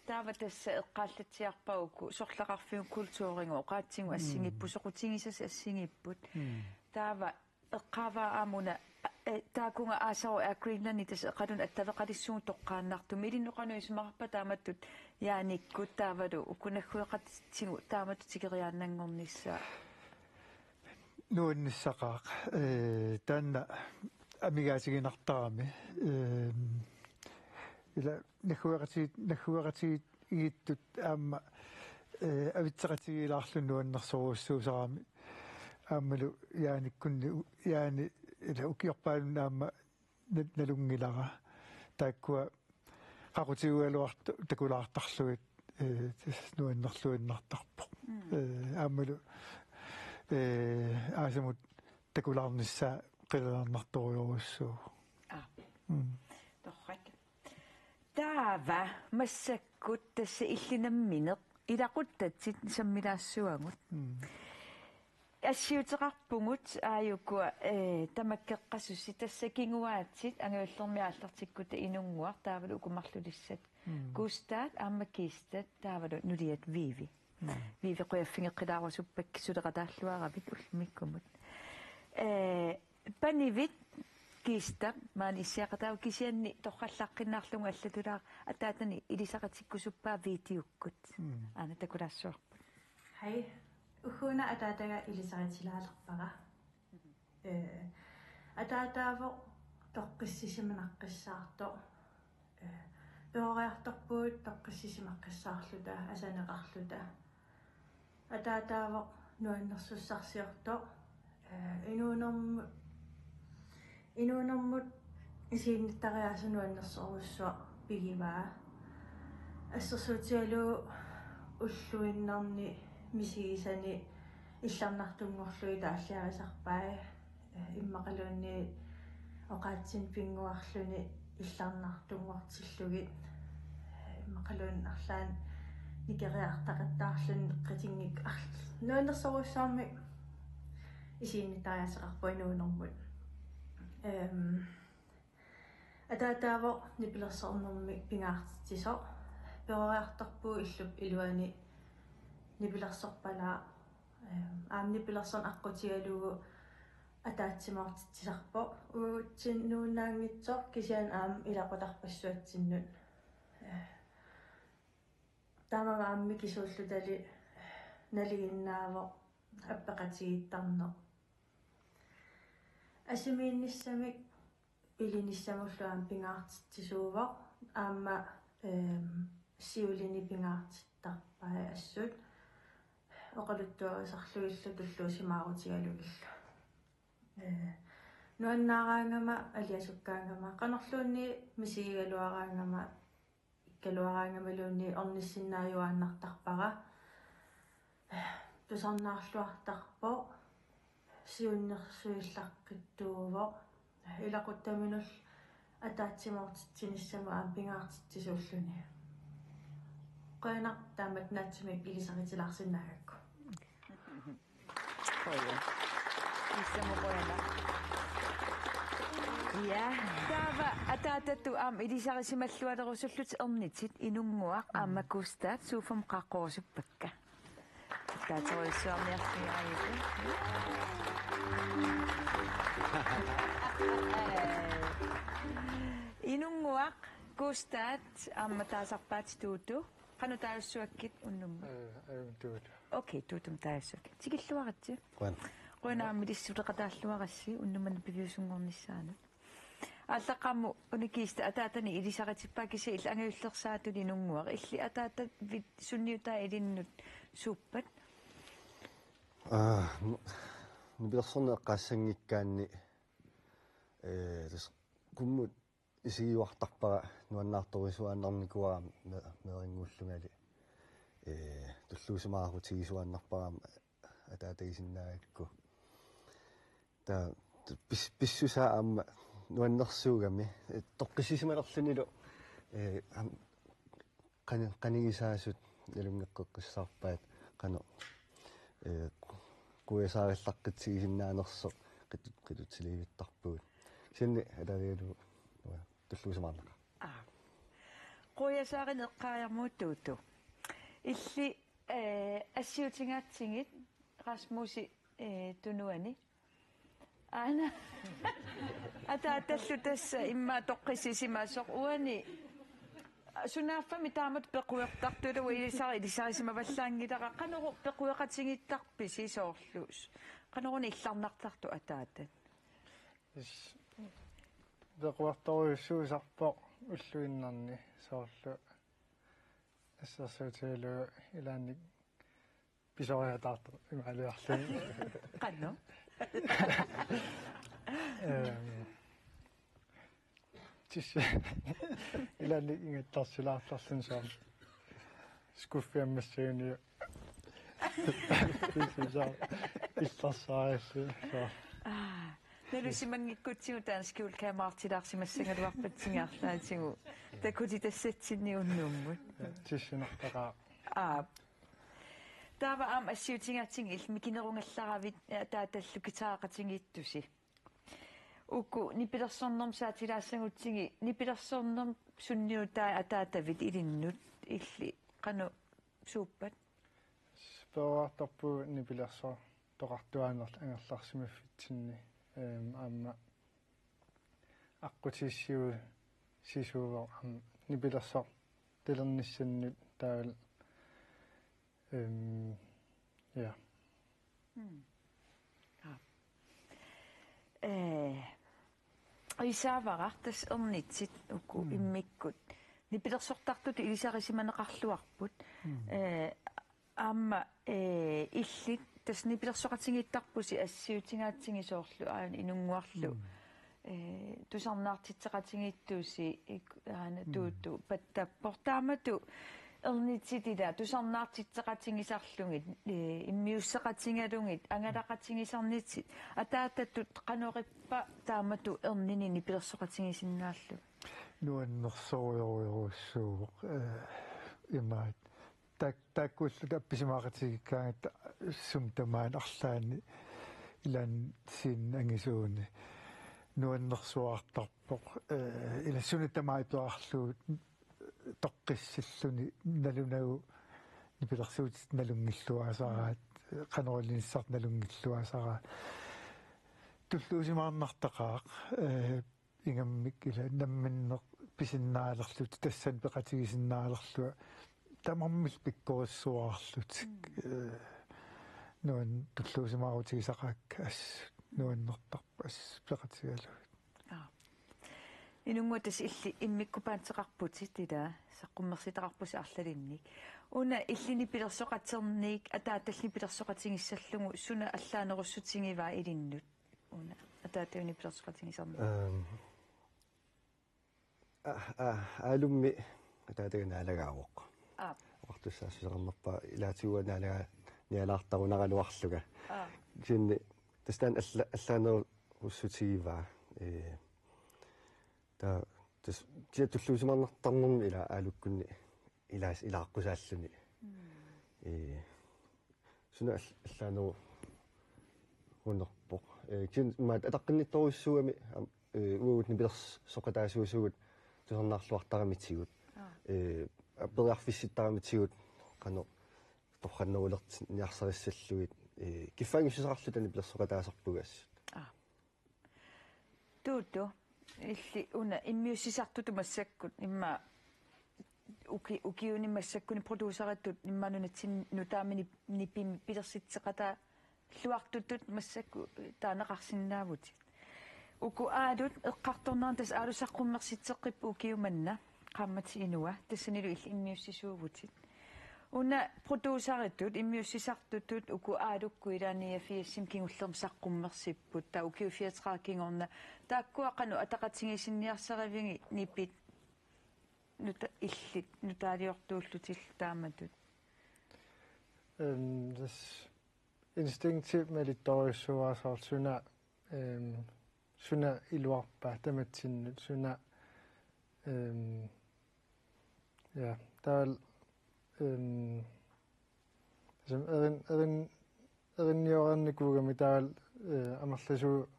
Taava tassa eqqaallatsiarpara uku sorleqarfiup kulturiup oqaatsigut assigiipput, mm, soqutigisasi assigiipput. Mm. Taava eqqaavara aamma una, eh, taakunga aasaru Air Greenlandi tassa eqalunni attaveqalissuugut toqqaannartumik. Ilinnut qanoq isumaqarpa taamatut Jaanikkut taavalu uku naggueqatitsigut taamatut tikeriaannanngornissaa? Nuannissaqaaq. Eh, taanna amigaatiginartarami. Ehm, ila naggueqatigit, naggueqatigiittut aamma, eh, avitseqatigiilaarluni nuannersorujussuusarami. Aammalu Jaanikkunni u-, Jaani ila ukiorpaalunni aamma na-, nalunngilara. Taakkua qaqutigigaluartut takulaartarlugit, eh, tassa nuannerluinnartarpoq. Mm. Eh, aammalu, eh, aasamut takulaarnissaa qilanaartorujussuuvoq. Aa. Mm. Torrak. Taava massakkut tassa illit nammineq ilaquttatit sammilaassuagut. Mm. Assiuteqarpugut aajuku, eh, tamakkeqqassusi, tassa kinguaatsit angajullermik aallartikkutta Inunnguaq taavalu Uku Marlulissat. Mm. Gustav aamma Kista taavalu nuliat Vivi. Mm. Vivi, qujaffigeqqilaarusuppakka, suleqataalluaravit ullumikkumut. Eh, Panivit Kista maani issiaqataavoq, kisianni torrallaqqinnaarlugu allatulaaq ataatani ilisaritikkusuppaa videokkut. Mm. Aana takulaassuarput. Hej. Ugguuna ataataga ilisaritilaalerpara. Eh, ataataavoq toqqissisimaqqissaartoq. Eh, peroriartorpugut toqqissisimaqqissaarluta, asaneqarluta. Ataataavoq nuannersussarsiortoq. Eh, inuunermu-, inuunermut isiginnittariaaseq nuannersorujussuaq pigivaa. Assersuutigalugu ulluinnarni misigisani illarnartunngorlugit taalliarisarpai. Eh, immaqaluunniit oqaatsinut pinnguarluni illarnartunngortillugit. Eh, immaqaluunniit arlaannik nikeriartaqattaarluni qitinngikkut arl-, nuannersorujussuarmik isiginnittariaaseqarpoq inuunermut. Ehm, Ataataavoq nipilersornermik pingaartitsisoq. Peroriartorpugut illup iluani nipilersorpalaaq. Ehm, aamma nipilersorneq aqqutigalugu ataatsimoortitsisarpoq. Uagutsinnut nuunnaanngitsoq, kisianni aamma ilaqutarpassuatsinnut. Eh, taamaammat aamma mikisuullutali nalinginnaavoq appeqatigiittarneq. Asimiinnissamik pilinissamullu aamma pingaartitsisuuvoq, aamma, ehm, siuliini pingaartittarpai assut oqaluttuarisarlugillu tulluusimaarutigalugillu. Eh, nuannaaraangama, aliasukkaangama, qanorluunniit misigigaluaraangama, ikkaluaraangamaluunniit ornissinnaajuaannartarpara. Tusarnaarluartarpoq, siunnersuillaqqittuuvoq. Ilaquttaminullu ataatsimoortitsinissamut aamma pingaartitsisuulluni. Qujanaq taamatut naatsumik ilisaritilaarsinnaagakku. Qujan. Issamuqujana. Ja, taava ataatatut aamma ilisarisimallualerusullutit ernitit, Inunnguaq aamma Gustav, suuffam qaaqqurusuppakka. Taatsorujussuarniarsigaarigut. Inunnguaq, Gustav, aamma taasarpaat Tuutu. Qanoq taajussuakkit unnummut? Eh, aamma Tuutu. Okay, Tuutumik taajussuakkit. Tikilluaritsi. Qujan. Qujanaq aamma ilissi suleqataalluarassi unnuk manna piviusunngornissaanut. Aallaqqaammut una Kista ataatani ilisaritippaa, kisianni illit angajullersaatut Inunnguaq. Illit ataatavit sunniutai ilinnut suuppat? Aa, nu-, nipilersorneq eqqaassanngikkaanni, eh, tassa qummut isigiuartarpara nuannaartorujussuaannarnikuuara me-, meerinnguullungali. Ee, tulluusimaarutigisuaannarpara ataatagisinnaagakku. Taava pis-, pissusaa aamma nuannersuugami, ee, toqqissisimalerlunilu, ee, aamma qani-, qanigisaasut nalunngeqqeqqissaarpaat qanoq, ee, qu-, quiasaarillaqqitsigisinnaanersoq qitut-, qitutsiliivittarpugut. Kisianni ataatalu tulluusimaarnaqaaq. Aa. Quiasaarineq eqqaariarmagu Tuutu. Illit, ee, assiutigaatsigit Rasmusi, ee, tunuani. Aana. Ataatallu tassa immaqa toqqissisimasoq uani. Sunaaffami taamatut pequertartoq, ilaa, ilisari-, ilisarissimavallaanngilara. Qanoq pequeqatigiittarpisi soorlu? Qanoruna illarnartartoq ataatat? Is-, Pequartorujussuusarpoq ulluinnarni soorlu assersuutigalugu ilaanni pisoriataartoq imaaliarluni. Qanoq? Ehm, tis-, ilaanni ingattarsilaartarluni soorlu skuffiammassaguni. Tis-, soorlu illersaarallu soorlu. Aa, nalusimanngikkutsigu taanna skjulkameraartilaarsimassagaluarpatsigu arlaatigut. Takutitassatsinnik unnummut. Tissinartaqaaq. Aa. Taava aamma assiutigaatsigit illit mikinerugallaravit, eh, ataatallu guitareqatigiittusi. Uku nipilersornermut saatilaassagutsigit, nipilersornermut sunniutai ataatavit ilinnut illit qanoq suuppat? Peroriartorpugut nipilersortoqartuaanerlu angerlarsimaffitsinni, ehm, aamma aqqutissiuussisuuvoq aamma nipilersortalernissannut taavalu, ehm, ja. Mm. Aa. Eh, Isaavaraq, tassa ernitsit uku Mm. immikkut nipilersortartutut ilisarisimaneqarluarput. Mm. Eh, aamma, eh, illit tassa nipilersoqatigiittarpusi assiutigaatsigit soorlu aana Inunnguarlu. Mm. Eh, tusarnaartitseqatigiittusi ik-, aana Mm. Tuutu pattappoq. Taamatut ernitsit ila tusarnaartitseqatigisarlugit, eh, immiusseqatigalugit, angalaqatigisarnitsit. Ataatatut qanorippa taamatut ernini nipilersoqatigisinnaallugit? Nuannersorujorujussuuvoq, eh, imaat. Tak-, taakkuulluta appisimaaqatigiikkaangatta sumi tamaani arlaanni ilaanni scenen angisuuni. Nuannersuartarpoq, eh, ila suna tamaat iperarlugu toqqissilluni nalunagu nipilersuutit nalunngilluasaraat, qanoq-iliornissartik nalunngilluasaraat. Tulluusimaarnartaqaaq, eh, ingammik ila namminneq pisinnaalerluta tassani peqatigisinnaalerlunga tamarmik pikkorissuarlutik. Mm. Eh, nuan tulluusimaarutigisaqaakka assut nuannertarpoq assut peqatigalugit. Aa. Inunnguaq tassa illit immikkut bandseqarputit ila saqqummersitaqarpusi arlalinnik. Una illit nipilersoqaterniit ataatallu nipilersoqatigissallugu suna allaanerussutigivaa ilinnut? Una ataatavit nipilersoqatigisarneq. Ehm, a-, a-, Aalummi ataataga naalagaavoq. Aap. Oqartussaassuseqarnerpaaq ilaatigut naalaga-, nialaartarunaraluarlunga. Aap. Kisianni tassa taanna alla-, allaanerussutigivaa. Ee, taava tassa kisianni tulluusimaarnartarnermi ila Aalukkunni ilaas-, ilaaqqusaalluni. Mm. Ee, suna all-, allaanerunerpoq. Ee, kisianni imaattoq ataqqinnittorujussuugami, am-, ee, uagut nipilersoqataasuusugut tusarnaarluartaramitigut. Aa. Ee, periarfissittaramitigut qanoq torrannerulertinniarsarissallugit, ee, kiffaanngissuseqarluta nipilersoqataasarpugut assut. Aa. Tuutu, illit una immiussisartutut massakkut, immaqa uki-, ukiuni massakkuni produceritut immaqa nunatsinni nutaamini nipimik pilersitseqataluartutut massakkut taaneqarsinnaavutit. Uku Aalut eqqartorneranni tassa Aalu saqqummersitseqqipput ukioq manna, qaammatit inua, tassanilu illit immiussisuuvutit. Una produceritut, immiussisartutut, uku Aalukkut ilaanni niogfirsimi kingullermi saqqummersipput, taava ukiut fireogtredive kingorna. Taakkua qanoq ataqatigiissinniarsarivigit nipit nuta-, illit nutaaliortuullutillu taamatut? Ehm, tassa instinkti malittorujussuuara soorlu suna, ehm, suna iluarpa tamatsinnut, suna, ehm, ja, taavalu, ehm, tassami erin-, erin-, erinniornikuugami taavalu, eh, amerlasuut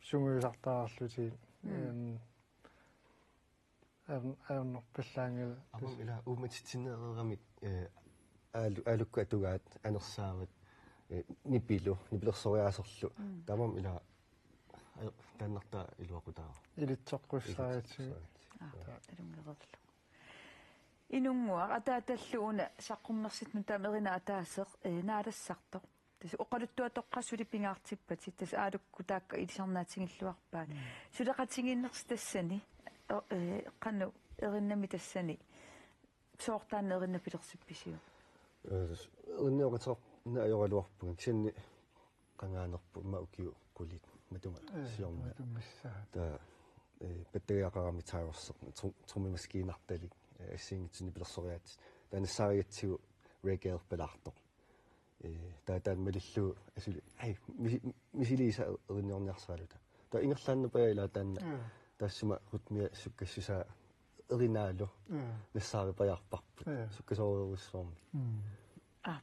sungiusartaraluarlutik, Mm. ehm, Ajorn-, ajornarpallaanngilaq. Aamma ila uummatitsinneereeramik, eh, Aalu-, Aalukkut atugaat anersaavat, eh, nipilu, nipilersoriaaserlu. Mm. Taamaammat ila, eh, taannartaa iluaqutaavoq. Ilitsoqqussaritsi. Ilitsoqqussaritsi. Aa, ja. Taava nalunngereerlugu. Inunnguaq ataatallu una saqqummersitut nutaamik erinaq ataaseq, eh, naalassartoq. Tassa oqaluttuatoqqat suli pingaartippatit, tassa aalukkut taakku ilisarnaatigilluarpaat. Mm. Suleqatigiinnersi tassani, o-, ee, qanoq erinnami tassani, soorlu taanna erinnaq pilersippisiuk? Ee, s-, erinnaaqateqarpoq ajoraluarpunga, kisianni qangaanerput immaqa ukiut qulit matuma. Ee, siorna. Matumassaat. Taava, ee, pattagiaqarami Tyros-erneq, tru-, trommemaskinartalik, ee, assigiinngitsunik nipilersoriaatsit. Taava nassaarigatsigu Ray Gale-erpalaartoq. Ee, taava taanna malillugu asuli, ai, misi-, misiliisa erinniorniarsaraluta. Taava ingerlaannarpajaaq ilaa taanna, mm, taassuma rytmia sukkassusaa erinaalu, mm, nassaaripajaarparput. Mm. Sukkasoorujussuarmik. Mm. Aa.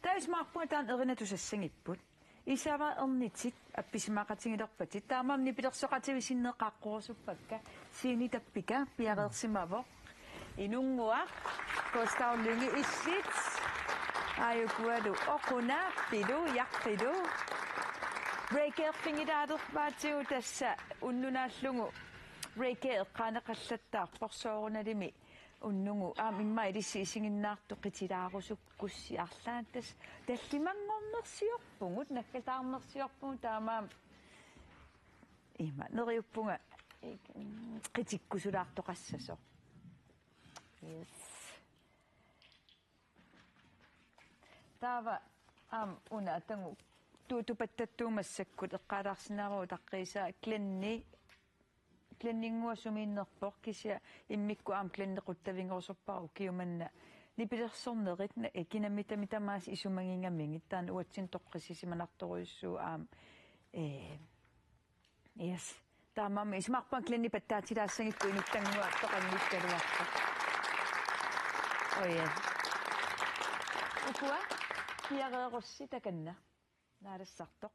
Taava isumaqarpunga taanna erinatut sassangipput. Isava ernitit appisimaaqatigilerpatit. Taamaammat nipilersoqatigiinnarneq qaaqqurusuppakka. Siini Tappika piareersimavoq. Inunnguaq, Gustav Lynge, illit, aajukualu Oquna, Pilu, Jaqqilu. Ray Gale-figilaalerpaatigut tassa unnuk naallugu Ray Gale eqqaaneqallattaarpoq soorunalimi unnugu aamma immaqa ilissi isiginnaartut qitilaarusukkussi arlaannik tassa tallimanngornersiorpugut, naggataarnersiorpugut taamaammat ima neriuppunga qitikkulaartoqassasoq. Yes. Taava aamma una atagu tuutupattattuumassakkut eqqaalaarsinnaavara utaqqiisaa Glenni, Glenninnguaq sumiinnerpoq kisianni immikkut aamma Glenni quttavigerusuppara ukioq manna nipilersornerit na-, ee, kinamita tamaasa isumagigamigit taanna uatsinnut toqqissisimanartorujussuuvoq aamma, ee, Yes. Taamaammat isumaqarpunga Glenni pattaatilaassagipput inuttannguaq toqanngikkaluarpoq. Oh yes. Ukua piareerussi takanna. Naalassartoq.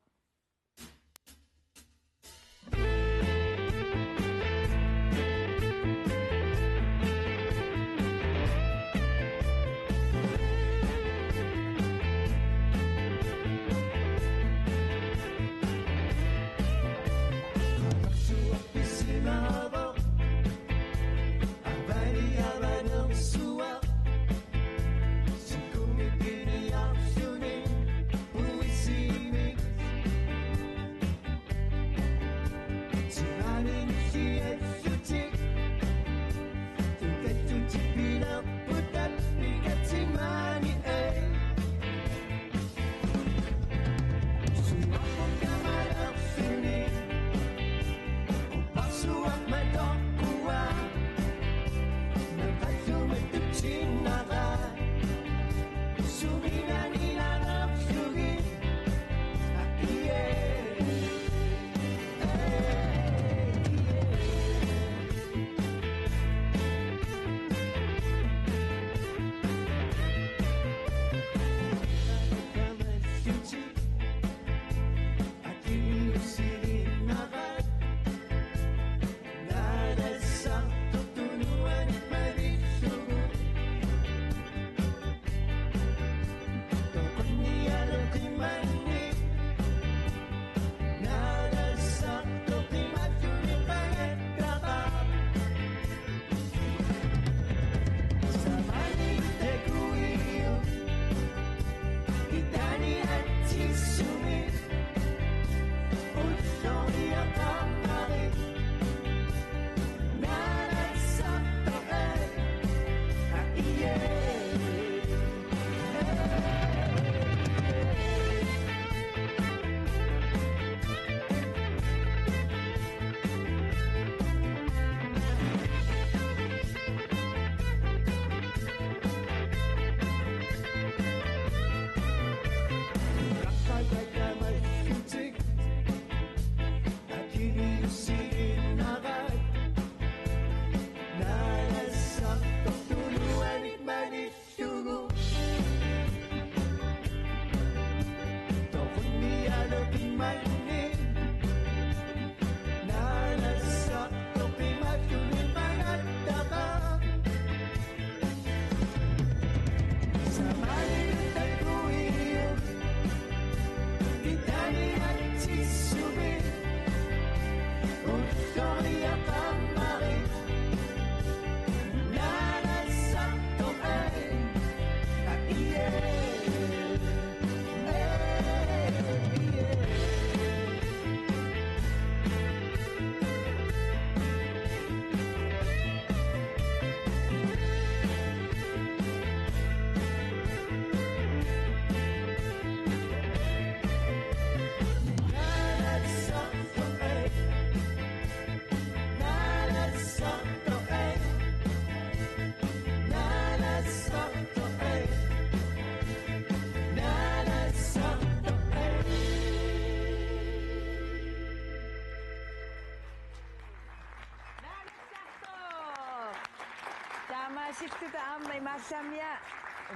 Sittuta aamma imaallaamia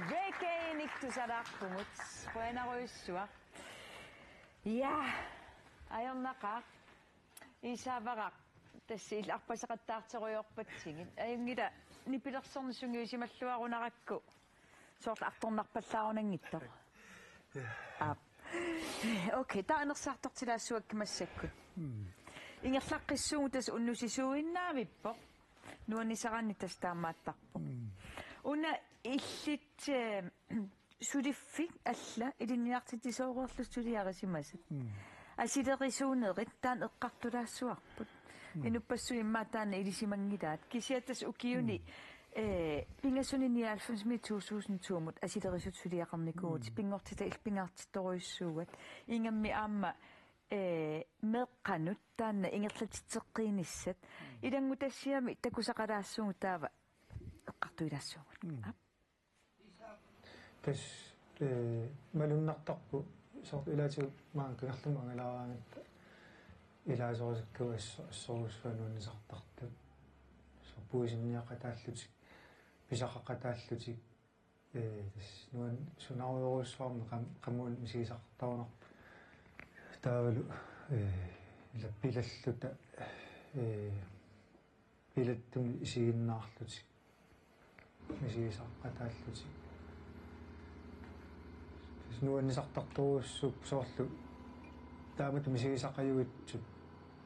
V G-nik tusalaarpugut. Qujanarujussuaq. Ja, ajornaqaaq. Isaavaraq, tassa illit arpasaqattaartorujoorpatsigit. Ajunngilaq nipilersorneq sungiusimalluarunarakku. Soorlu artornarpallaarunanngitsoq. Aap. Okay, taava anersaartortilaassuakka massakkut. Ingerlaqqissuugut, tassa unnusisuuinnaavippoq. Nuannisaraanni tassa taamaattarpoq. Una illit, eh, suliffik alla ilinniartitsisooreerlutit suliarisimasat. Asilerisuunerit taanna eqqartulaassuarput. Inuppassuit immaqa taanna ilisimanngilaat. Kisianni tassa ukiuni, eh, pingasuni nioghalvfemsimi to tusind to-mut asilerisutut suliaqarnikuuvutit, pinngortitaq illit pingaartittorujussuugat. Ingammik aamma, eh, meeqqanut taanna ingerlatitseqqiinissat. Ilanngutassiami takusaqalaassuugut taava eqqartuilaassuugut. Aap. Tassa, eh, malunnartarpoq soorlu ilaatigut maanga kangerlummut angalaaraangatta ilaasorisakkagut asso-, assorujussuaq nuannisartartut. Soorlu puisinniaqataallutik, pisaqaqataallutik, eh, tassa nuan-, sunarujorujussuarmik qam-, qamuuna misigisaqartarunarput. Taavalu, eh, ila pilalluta, eh, pilattumik isiginnaarlutik, misigisaqataallutik. Tassa nuannisartartorujussuupput soorlu taamatut misigisaqajuitsut,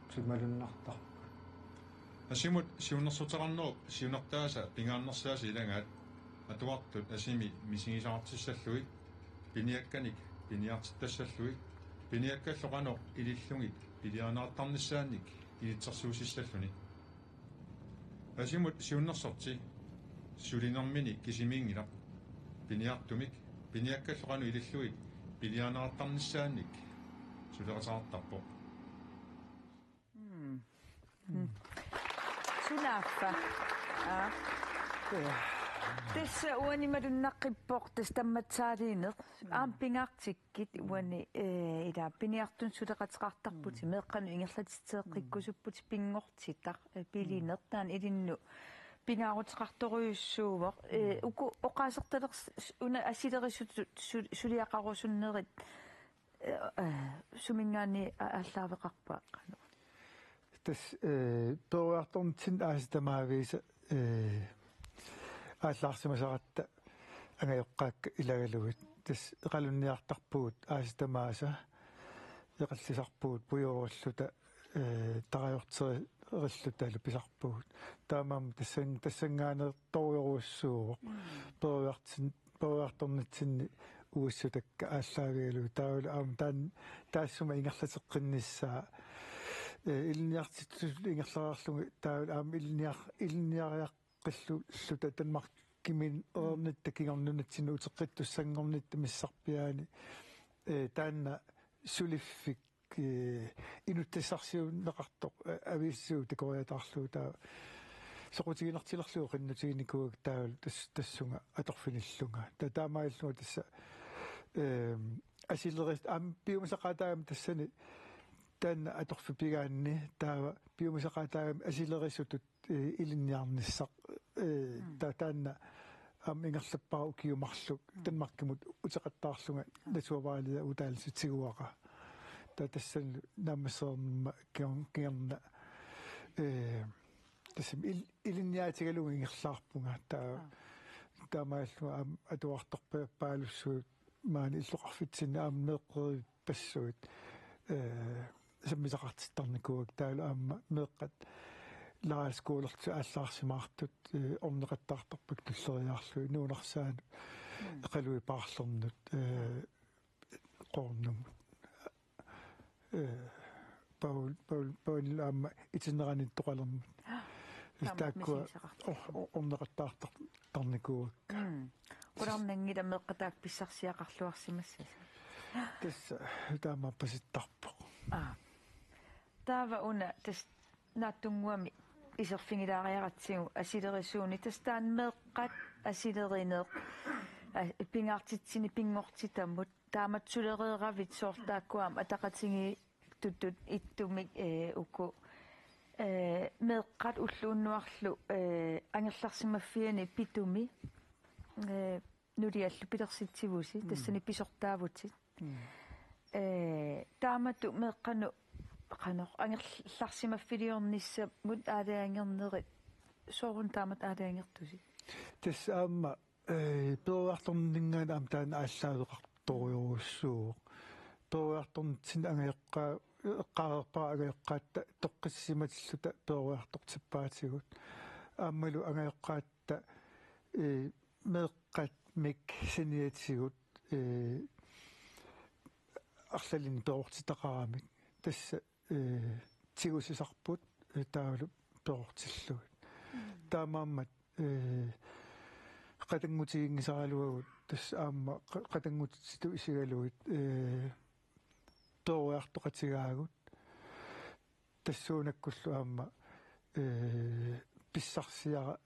tassa malunnartarput. Asimut siunnersuuteqarnerup siunertaasa pingaarnersaasa ilagaat atuartut asimi misigisaqartissallugit, piniakkanik piniartittassallugit, piniakkallu qanoq ilillugit piliarineqartarnissaannik ilitsersuussissalluni. Asimut siunnersorti sulinermini kisimiinngilaq. Piniartumik piniakkallu qanoq ilillugit piliarineqartarnissaannik suleqateqartarpoq. Mm. Mm. Sunaaffa. Aa. Tassa uani malunnaqqippoq tassa tammatsaaliineq. Aamma pingaartik- kit uani, eh, ila piniartunut suleqateqartarputit, meeqqanut ingerlatitseeqqikkusupputit, pinngortitaq, eh, pilineq taanna ilinnut pingaaruteqartorujussuuvoq. Eh, uku oqaasertalers-, una asilerisutut su-, suliaqarusunnerit, eh, eh, suminngaanniit a-, aallaaveqarpa qanoq? Tassa, eh, peroriartornitsinni aasat tamaviisa, eh, aallaarsimasaratta angajoqqaakka ilagalugit. Tassa eqalunniartarpugut aasat tamaasa, eqallisarpugut pujorilluta, eh, tarajorterillutalu pisarpugut. Taamaammat tassan-, tassanngaanneertorujorujussuuvoq. Mm. Peroriartin-, peroriartornitsinni uissutakka aallaavigalugit taavalu aamma taan-, taassuma ingerlateqqinnissaa, eh, ilinniartitsisutut ingerlareerlugit taavalu aamma ilinniar-, ilinniariaqqilluta Danmarkimi ereernitta kingorna nunatsinnut uteqqittussanngornitta missarpiaani, eh, taanna suliffik eh, inuttassarsiuunneqartoq, eh, aviisisuuvoq takoriataarlugu taava. Soqutiginartilerlugu qinnutiginikuuakka taavalu tas-, tassunga atorfinillunga. Ta-, taamaalillunga tassa, ehm, asileris-, aamma piumasaqaataagami tassani taanna atorfipigaanni taava piumasaqaataagami asilerisutut eh, ilinniarnissaq, eh, ta-, taanna aamma ingerlappara ukiut marluk Danmarkimut uteqattaarlunga naturvalgip udtalelsi tiguara. Taava tassani naammassereernerma kior-, kingorna, eh, tassami il-, ilinniaatigalugu ingerlaarpunga. Taava taamaalillunga aamma atuartorpaalussuit maani illoqarfitsinni aamma meeqqerippassuit, eh, sammisaqartittarnikuuakka taavalu aamma meeqqat lejrskolertut aallaarsimaartut, eh, orneqattaartarpakka tulleriiaarlugit Nuunarsaanut, Iqaluit paarlernut, eh, Qoornumut. Eh, Paul, Paul, Paul aamma itinerani toqalermat. Taamak taakkua misigisaqartut. Or-, or-, orneqattaartar-, tarnikuuakka. Mm. Qularnanngilaq meeqqat taakku pissarsiaqarluarsimassasut. Tassa taamaappasittarpoq. Aa. Taava una tassa naatsunnguamik iserfigilaariaratsigu asilerisuuneq, tassa taanna meeqqat asilerineq, a-, pingaartitsineq pinngortitamut, taamatut sulereeravit soorlu taakkua aamma ataqatigiittutut ittumik, eh, uku Eh, meeqqat ulluunnuarlu, eh, angerlarsimaffiani Pitumi, eh, nuliallu pilersitsivusi, tassani pisortaavutit. Eh, taamatut meeqqanut qanoq angerlarsimaffiliornissamut aalajangernerit, sooruna taamatut aalajangertusi? Tassa aamma, eh, peroriartorninngaanniit aamma taanna aallaaveqartorujorujussuuvoq. Peroriartornitsinni angajoqqaa-, eqqaareerpara angajoqqaatta toqqissisimatilluta peroriartortippaatigut. Aammalu angajoqqaatta, eh, meeqqat mik saniatigut, eh, arlalinnik perortitaqaramik. Tassa, eh, tigusisarput, eh, taavalu perortillugit. Taamaammat, eh, qatanngutiginngisaraluagut tassa aamma qa-, qatanngutitsitut isigalugit, eh, peroriartoqatigaagut. Tassuunakkullu aamma, eh, pissarsiara-,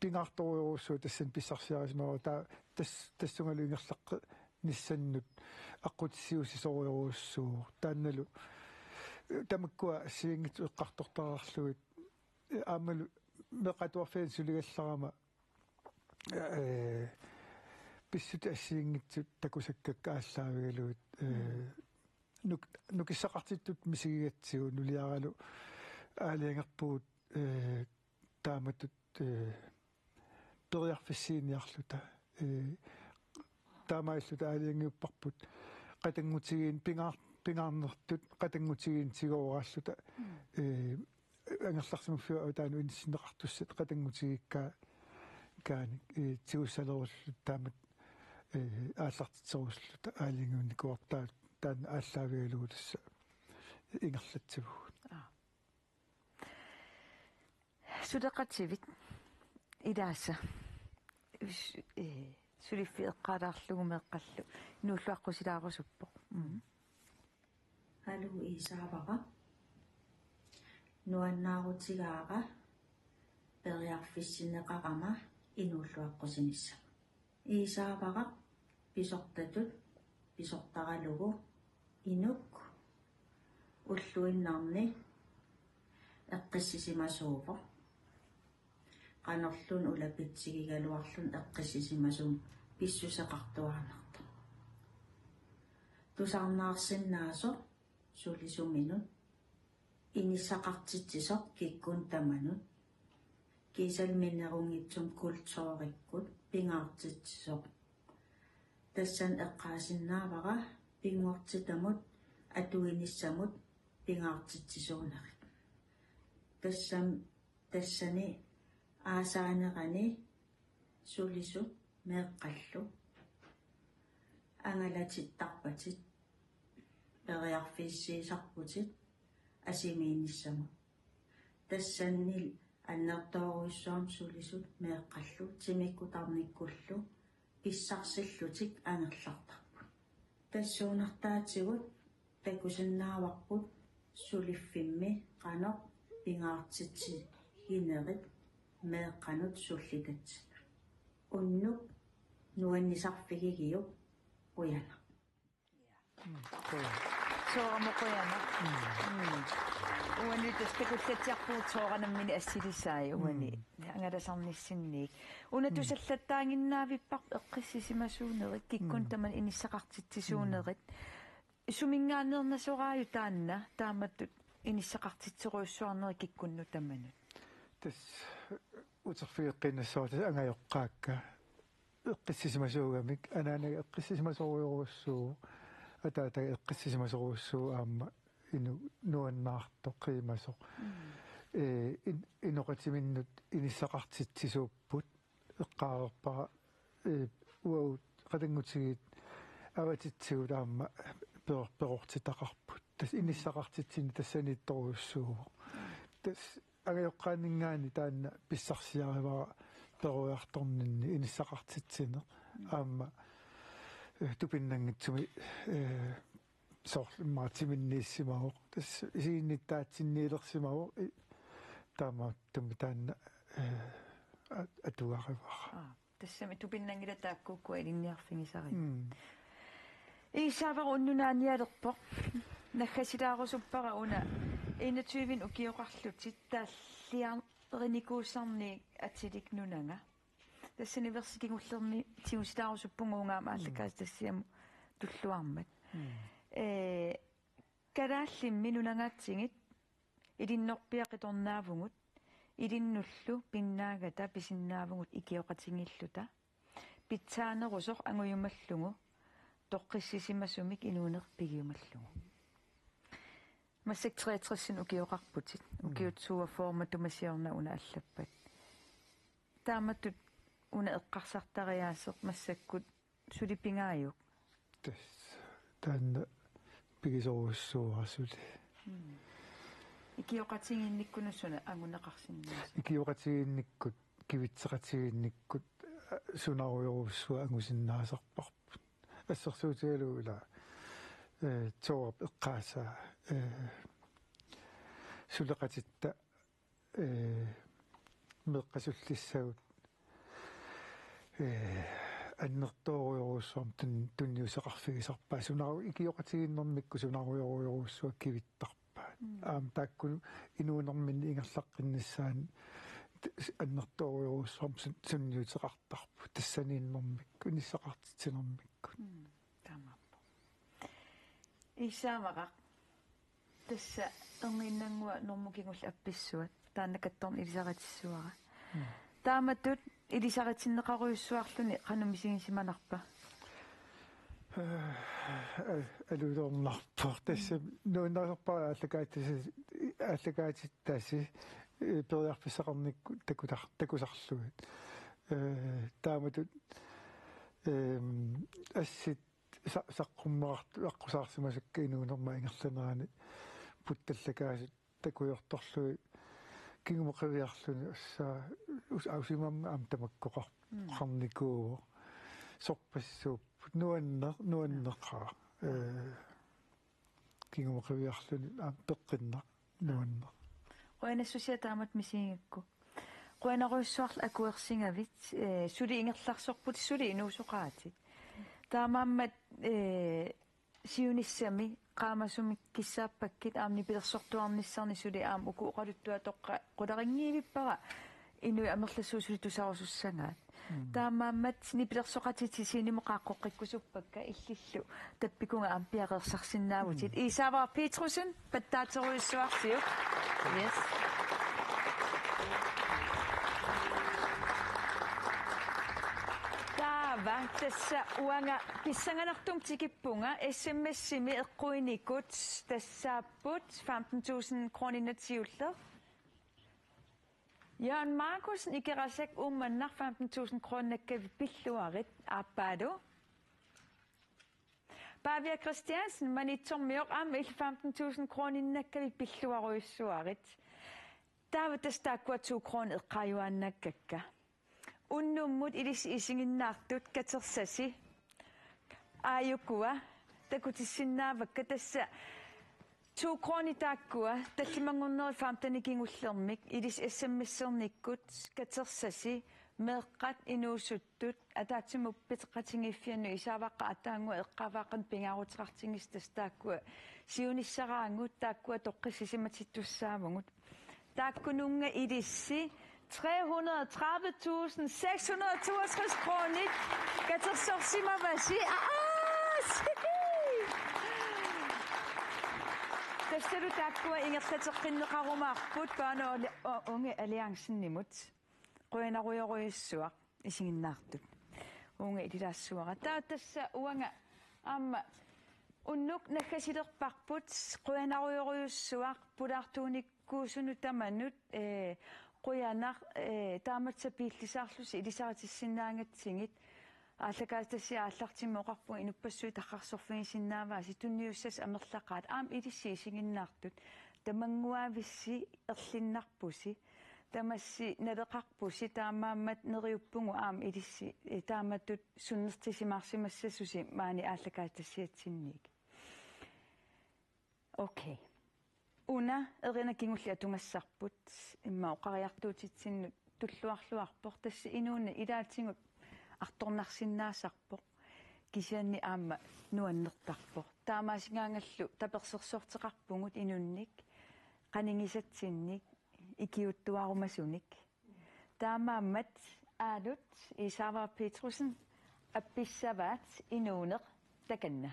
pingaartorujorujussuuvoq tassani pissarsiarisimavara, taa-, tas-, tassungalu ingerlaqqinissannut aqqutissiuussisorujorujussuuvoq. Taannalu, eh, tamakkua assigiinngitsut eqqartortariaqarlugit, eh, aammalu meeqqat atuarfianni suligallarama, eh, pissutsit assigiinngitsut takusakkakka aallaavigalugit, eh, nuk-, nukissaqartittutut misigigatsigu nuliaralu aalajangerpugut, eh, taamatut, eh, periarfissiiniarluta, eh, taamaalilluta aalajangiupparput qatanngutigiin pingaar-, pingaarnertut qatanngutigiinnik tigooraalluta, eh, angerlarsimaffiup avataanut inissinneqartussat qatanngutigiikkaa-, kaanik, eh, tigussalerulluta taamatut, eh, aallartitserusulluta aalajangiunnikuuarput, taanna aallaavigalugu tassa ingerlatsivugut. Aa. Suleqativit ilaasa. Us-, eh, suliffik eqqaalaarlugu meeqqallu inuulluaqqusilaarusuppoq. Mm. Aluu, Iisaavara. Nuannaarutigaara periarfissinneqarama inuulluaqqusinissaq. Iisaavaraq pisortatut pisortaralugu inuk ulluinnarni eqqissisimasuuvoq. Qanorluunniit ulapitsigigaluarluni eqqissisimasumik pissuseqartuaannartoq. Tusarnaarsinnaasoq sulisuminut, inissaqartitsisoq kikkunnut tamanut, kiisalu minnerunngitsumik kulturikkut pingaartitsisoq. Tassani eqqaasinnaavara pinngortitamut atuinissamut pingaartitsisuunerit. Tassam-, tassani aasaanerani sulisut meeqqallu angalatittarpatit, periarfissiisarputit asimiinnissamut. Tassani annertoorujussuarmik sulisut meeqqallu timikkut tarnikkullu pissarsillutik angerlartarput. Tassuunartaatigut takusinnaavarput suliffimmi qanoq pingaartitsiginerit meeqqanut sullitatsinnut. Unnuk nuannisarfigigiuk, qujanaq. Mm, qujanaq. Soorunami qujanaq. Mm. Mm. Uani tassa takullatsiarpugut soorunami assilisai uani. Mm. Angalasarnissinniit. Una, mm, tusallattaaginnaavipparput eqqissisimasuunerit, kikkunnut, mm, tamanut inissaqartitsisuunerit. Mm. Suminngaanneernasoraajuk taanna, taamatut inissaqartitserujussuarnerit kikkunnut tamanut? Tassa uterfigeqqiinnassaaq tassa angajoqqaakka eqqissisimasuugamik, anaanaga eqqissisimasorujorujussuuvoq, ataataga eqqissisimasorujussuuvoq aamma inuk nuannaartoq qiimasoq. Mm. Ee, in-, inoqatiminnut inissaqartitsisuupput, eqqaareerpara, ee, uagut qatanngutigiit avatitsigut aamma per-, perortitaqarput. Tassa inissaqartitsineq tassaniittorujussuuvoq. Tassa angajoqqaanninngaanniit taanna pissarsiarivara peroriartorninni inissaqartitsineq. Aamma, eh, tupinnanngitsumik, eh, soorlu immaqa timinniissimavoq. Tassa isiginnittaatsinniilersimavoq. I-, taamaattumik taanna, eh, at-, atugarivara. Aa, tassami tupinnanngilaq taakku ukua ilinniarfigisariga. Mm. Iisaavaraq unnunaanialerpoq. Naggasilaarusuppara una enogtyve ukioqarlutit taalliarinikuusarniit atilik nunanga. Tassani versi kingullermi tigusilaarusuppunga uunga aamma aallakaatitassiamut tulluarmat. Ee, kalaallimmi nunangaatsigit ilinnorpiaq qitornaavugut, ilinnullu pinnaagata pisinnaavugut ikioqatigiilluta. Pitsaanerusoq angujumallugu, toqqissisimasumik inuuneq pigijumallugu. Massakkut treogtres ukioqarputit, ukiut syvogfyrre matuma siorna una allappat. Taamatut una eqqarsartariaaseq massakkut suli pingaajuk? Tassa taanna pigisorujussuuara suli. Ikioqatigiinnikkunut suna anguneqarsinnaasoq? Ikioqatigiinnikkut, kivitseqatigiinnikkut, aa, sunarujorujussuaq angusinnaasarparput. Assersuutigalugu ila, ee, Toorap eqqaasaa, ee, suleqatitta, ee, meeqqat sullissagut, ee, annertoorujorujussuarmik tun-, tunniussaqarfigisarpaat. Sunaru-, ikioqatigiinnermikkut sunarujorujorujussuaq kivittarpaat. Aamma taakku inuunerminni ingerlaqqinnissaannut annertoorujorujussuarmik sun-, sunniuteqartarput tassaniinnermikkut, inissaqartitsinermikkut. Taamaappoq. Iissaavara. Tassa erniinnannguaq normut kingulleq appissuat. Taanna kattorn ilisaritissuara. Taamatut ilisaritinneqarujussuarluni qanoq misigisimanarpa? Ee, alulernaarpoq. Tassa nuannarisarpara aallakaatitasi, aallakaatitasi, ee, periarfissaqarnikkut takutar-, takusarlugit. Ee, taamatut, eem, assit sa-, saqqummerartut aqqusaarsimasakka inuunerma ingerlanerani puttallakaasut takujoortorlugit kingumut qiviarluni assaa us-, ausimam aamma tamakkoqar-, qarnikuuvoq. Sorpassuupput nuanner-, nuanneqaaq. Ee, kingumut qiviarluni aamma peqqinnaq nuanneq. Qujanassusia taamatut misigigakku. Qujanarujussuarlu akuersigavit, ee, suli ingerlaarsorputit suli inuusoqaatit. Taamaammat, ee, siunissami qaamasumik kissaappakkit aamma nipilersortuarnissanni suli aamma uku oqaluttuatoqqat qularinngivippara inuit amerlasuut suli tusarusussagaat. Taamaammat nipilersoqatitit Siumumut qaaqqoqqikkusuppakka illillu tappikunga aamma piareersarsinnaavutit. Iisaavara Petrussen pattaaterujussuarsiuk. Yes. Taava tassa uanga pissanganartumik tikippunga S M S-imi eqquinikut tassaapput femten tusind kroninnat siulleq. Jørgen Markussen Ikerasak Uummannaq femten tusind kroninnakkavit pilluarit aappaalu. Pavia Christiansen Maniitsormioq aamma illit femten tusind kroninnakkavit pilluarujussuarit. Taava tassa taakkua to kroner eqqaajuaannakkakka. Unnummut ilissi isiginnaartut katersasi. Aajukua takutissinnaavakka tassa to kroner taakkua tallimanngornerit femtenit kingullermik ilissi S M S-ernikkut katersasi meeqqat inuusuttut ataatsimut peqatigiiffiannut Iisaavara ataannguaq eqqaavaaqqanut pingaaruteqartigisoq tassa taakkua siunissaraagut taakkua toqqissisimatittussaavugut. Taakkununnga ilissi tre hundrede og tredive tusind seks hundrede og toogtres kroner katersorsimavasi. Aas! Tassalu taakkua ingerlateqqinneqarumaarput Børne- og Unge Alliancemut. Qujanarujorujussuaq isiginnaartut. Uunga ililaassuara. Taava tassa uanga aamma unnuk naggasilerparput qujanarujorujussuaq pulaartuunikkuusunut tamanut, ee, qujanaq, ee, taamatut sapiillisaarlusi ilisaritissinnaagatsigit. Aallakaatitassiaq aallartimmi oqarpunga inuppassuit tarrarsorfigisinnaavaasi tunniussassat amerlaqaat aamma ilissi isiginnaartut tamannguavissi erlinnarpusi. Tamassi naleqarpusi taamaammat neriuppugut aamma ilissi, eh, taamatut sunnertisimaarsimassasusi maani aallakaatitassiatsinniit. Okay. Una erinat kingulliit atugassarput immaqa oqariartuutitsinnut tulluarluarpoq tassa inuuneq ilaatigut artornarsinnaasarpoq kisianni aamma nuannertarpoq. taamaasigaangallu tapersersorteqarpugut inunnik, qanigisatsinnik, ikiuuttuarumasunik. Taamaammat Aalut Isaavaraq Petrussen appissavaat inuuneq takanna.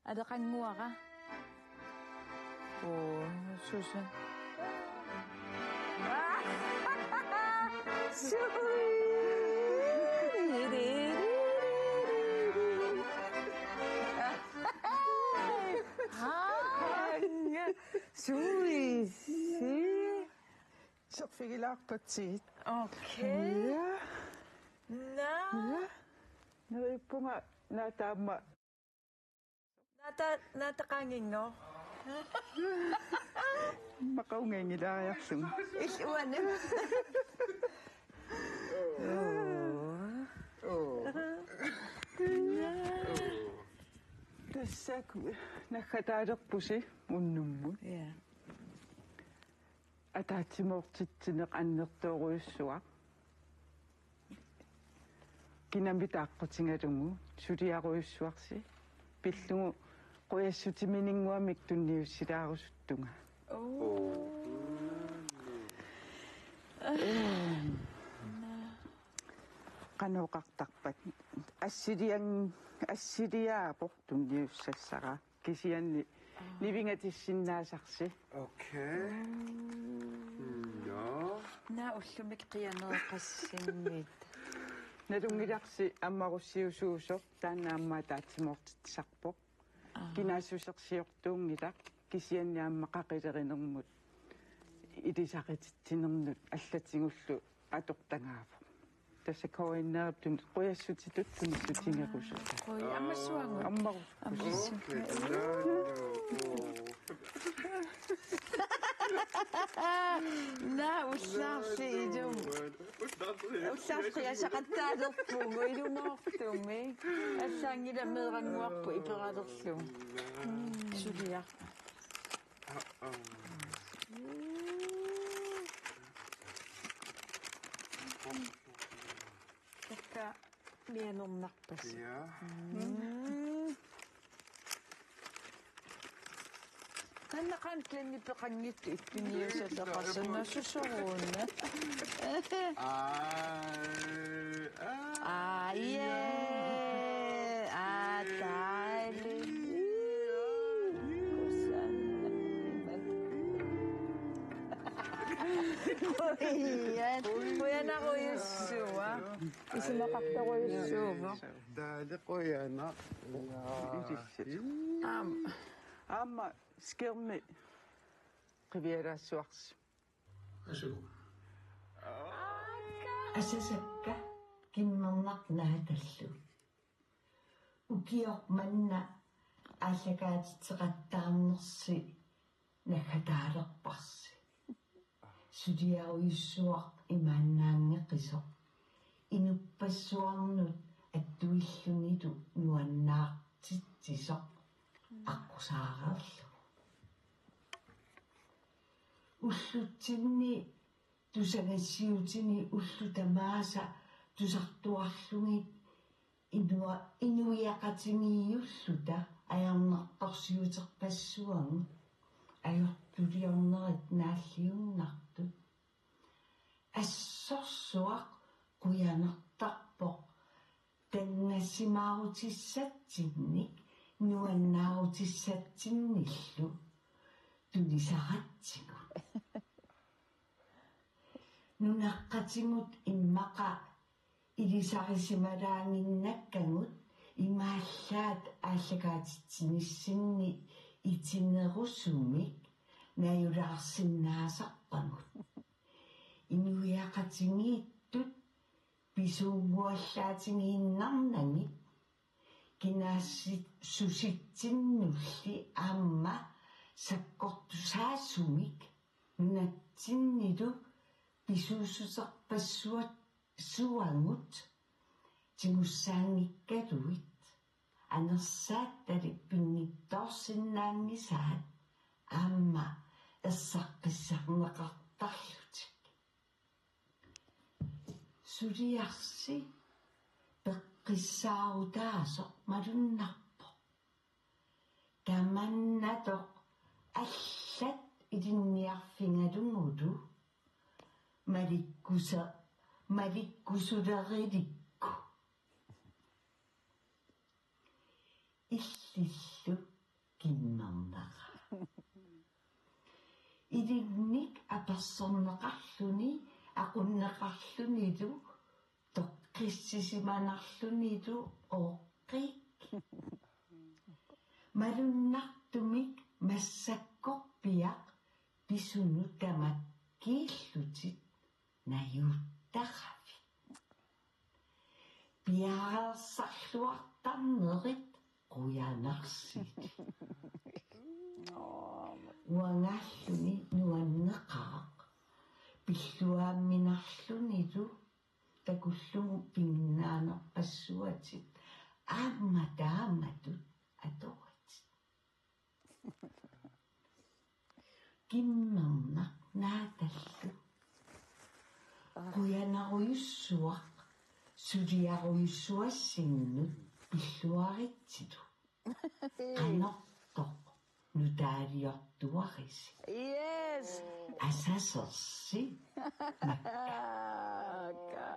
Aleqannguara. Oo, susa. Sui. Haa. Sui. Si. Serfigilaarpatsigit. Okay. Ja. Naa. Ja. Neriuppunga naataamma. Naata, naataqaannginngooq. Maqaungaangilaariarlugu. Illuanni. Tassa naggataalerpusi unnummut. Ja. Ataatsimoortitsineq annertoorujussuaq. Kinamita aqqutigalugu suliarujussuarsi. Pillugu qujassutiminnguamik tunniussilaarusuttunga. Oo. Ehm. Qanoq oqartarpat? Assilian-, assiliaapoq tunniussassara. Kisianni nivingatissinnaasarsi. Okay. Mm. Nå. Naa ullumi qianeeqassinnit. Nalunngilarsi ammarussiusuusoq taanna aamma ataatsimoortitsisarpoq. Aa. Kinaassusersiortuunngilaq kisianni aamma qaqilerinermut ilisaqititsinernut allatigullu atortagaavoq. Tassa K N R-ip tun-, qujassutitut tunissutigerusupput. Quj-, ammassuagut. Ammaru. Ammassu-. Okay. Naa ullaarli ilum. Ullaarli qiasaqattaalerpugut ilumoortumik. Allaanngilaq meerannguarput iperalerlugu. Suliaq. Takka mianernarpasi. Ja. Mm. Kannaqan klenni peqanngit ippiniusaleqasanna susoruuna. Aa, aa, ja. Aa, taali. Qujan-, qujanarujussuaq. Isumaqartorujussuuvoq. Taali qujanaq. Aamma. Aamma skærmi qiviaraassuarsi. Værsgo. Asasakka kimmernaq naatallu. Ukioq manna aallakaatitseqattaarnersi naggataalerparsi. Suliarujussuaq imaannaanngeqisoq. Inuppassuarnut attuillunilu nuannaartitsisoq aqqusaareerlugu. Ullutsinni tusagassiutini ullut tamaasa tusartuarlugit inua-, inuiaqatigiiulluta ajornartorsiuterpassuagut ajortuliornerit naalliunnartut. Assorsuaq qujanartarpoq tanngassimaarutissatsinnik nuannaarutissatsinnillu tunisaratsigu. Nunaqqatigut immaqa ilisarisimalaaginnakkagut imaallaat aallakaatitsinissinni itinerusumik najulaarsinnaasarpagut. Inuiaqatigiittut pisuuguallaatigiinnarnagit kinaassusitsinnulli aamma sakkortusaasumik nunatsinnilu pisuussuserpassuat suagut tigussaanngikkaluit anersaattali pinngitsoorsinnaanngisaat aamma ersaqqissarneqartarlutik. Suliarsi peq-, qissaarutaasoq malunnarpoq. Tamannatoq allat ilinniarfigalugulu malikkusa-, malikkusulerulikku. Illillu kimmernera. Ilinnik apersorneqarluni aqunneqarlunilu toqqissisimanarlunilu ooqqik. Malunnartumik massakkorpiaq pisunut tamakkiillutit najuuttaravit. Piareersarluartarnerit qujanarsilik. Uangaalluni nuanneqaaq pilluaamminarlunilu takullugu pinnaanerpassuatit aamma taamatut atoratit. Kimmernaq Naatallu. Qujanarujussuaq suliarujussuassinnut pilluaritsilu. Qanortoq nutaaliortuarisi. Yes. Asasersi. Ka. Ka.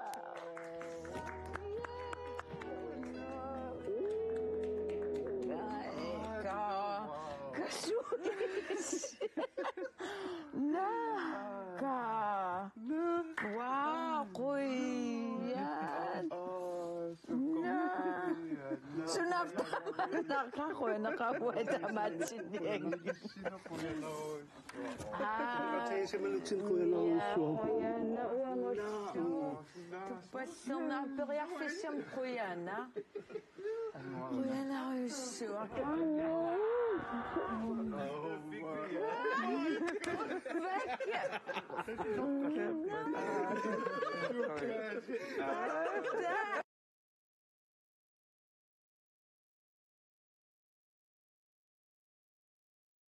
Ka. Su-, na. Ka. Wow, qujan. Na. Sunaftamanaqaquenaqaquat tamatsinnit. Aa. Qujanaq uanga. Tupassernaaq periarfissam qujanaq. Qujanarujussuaq.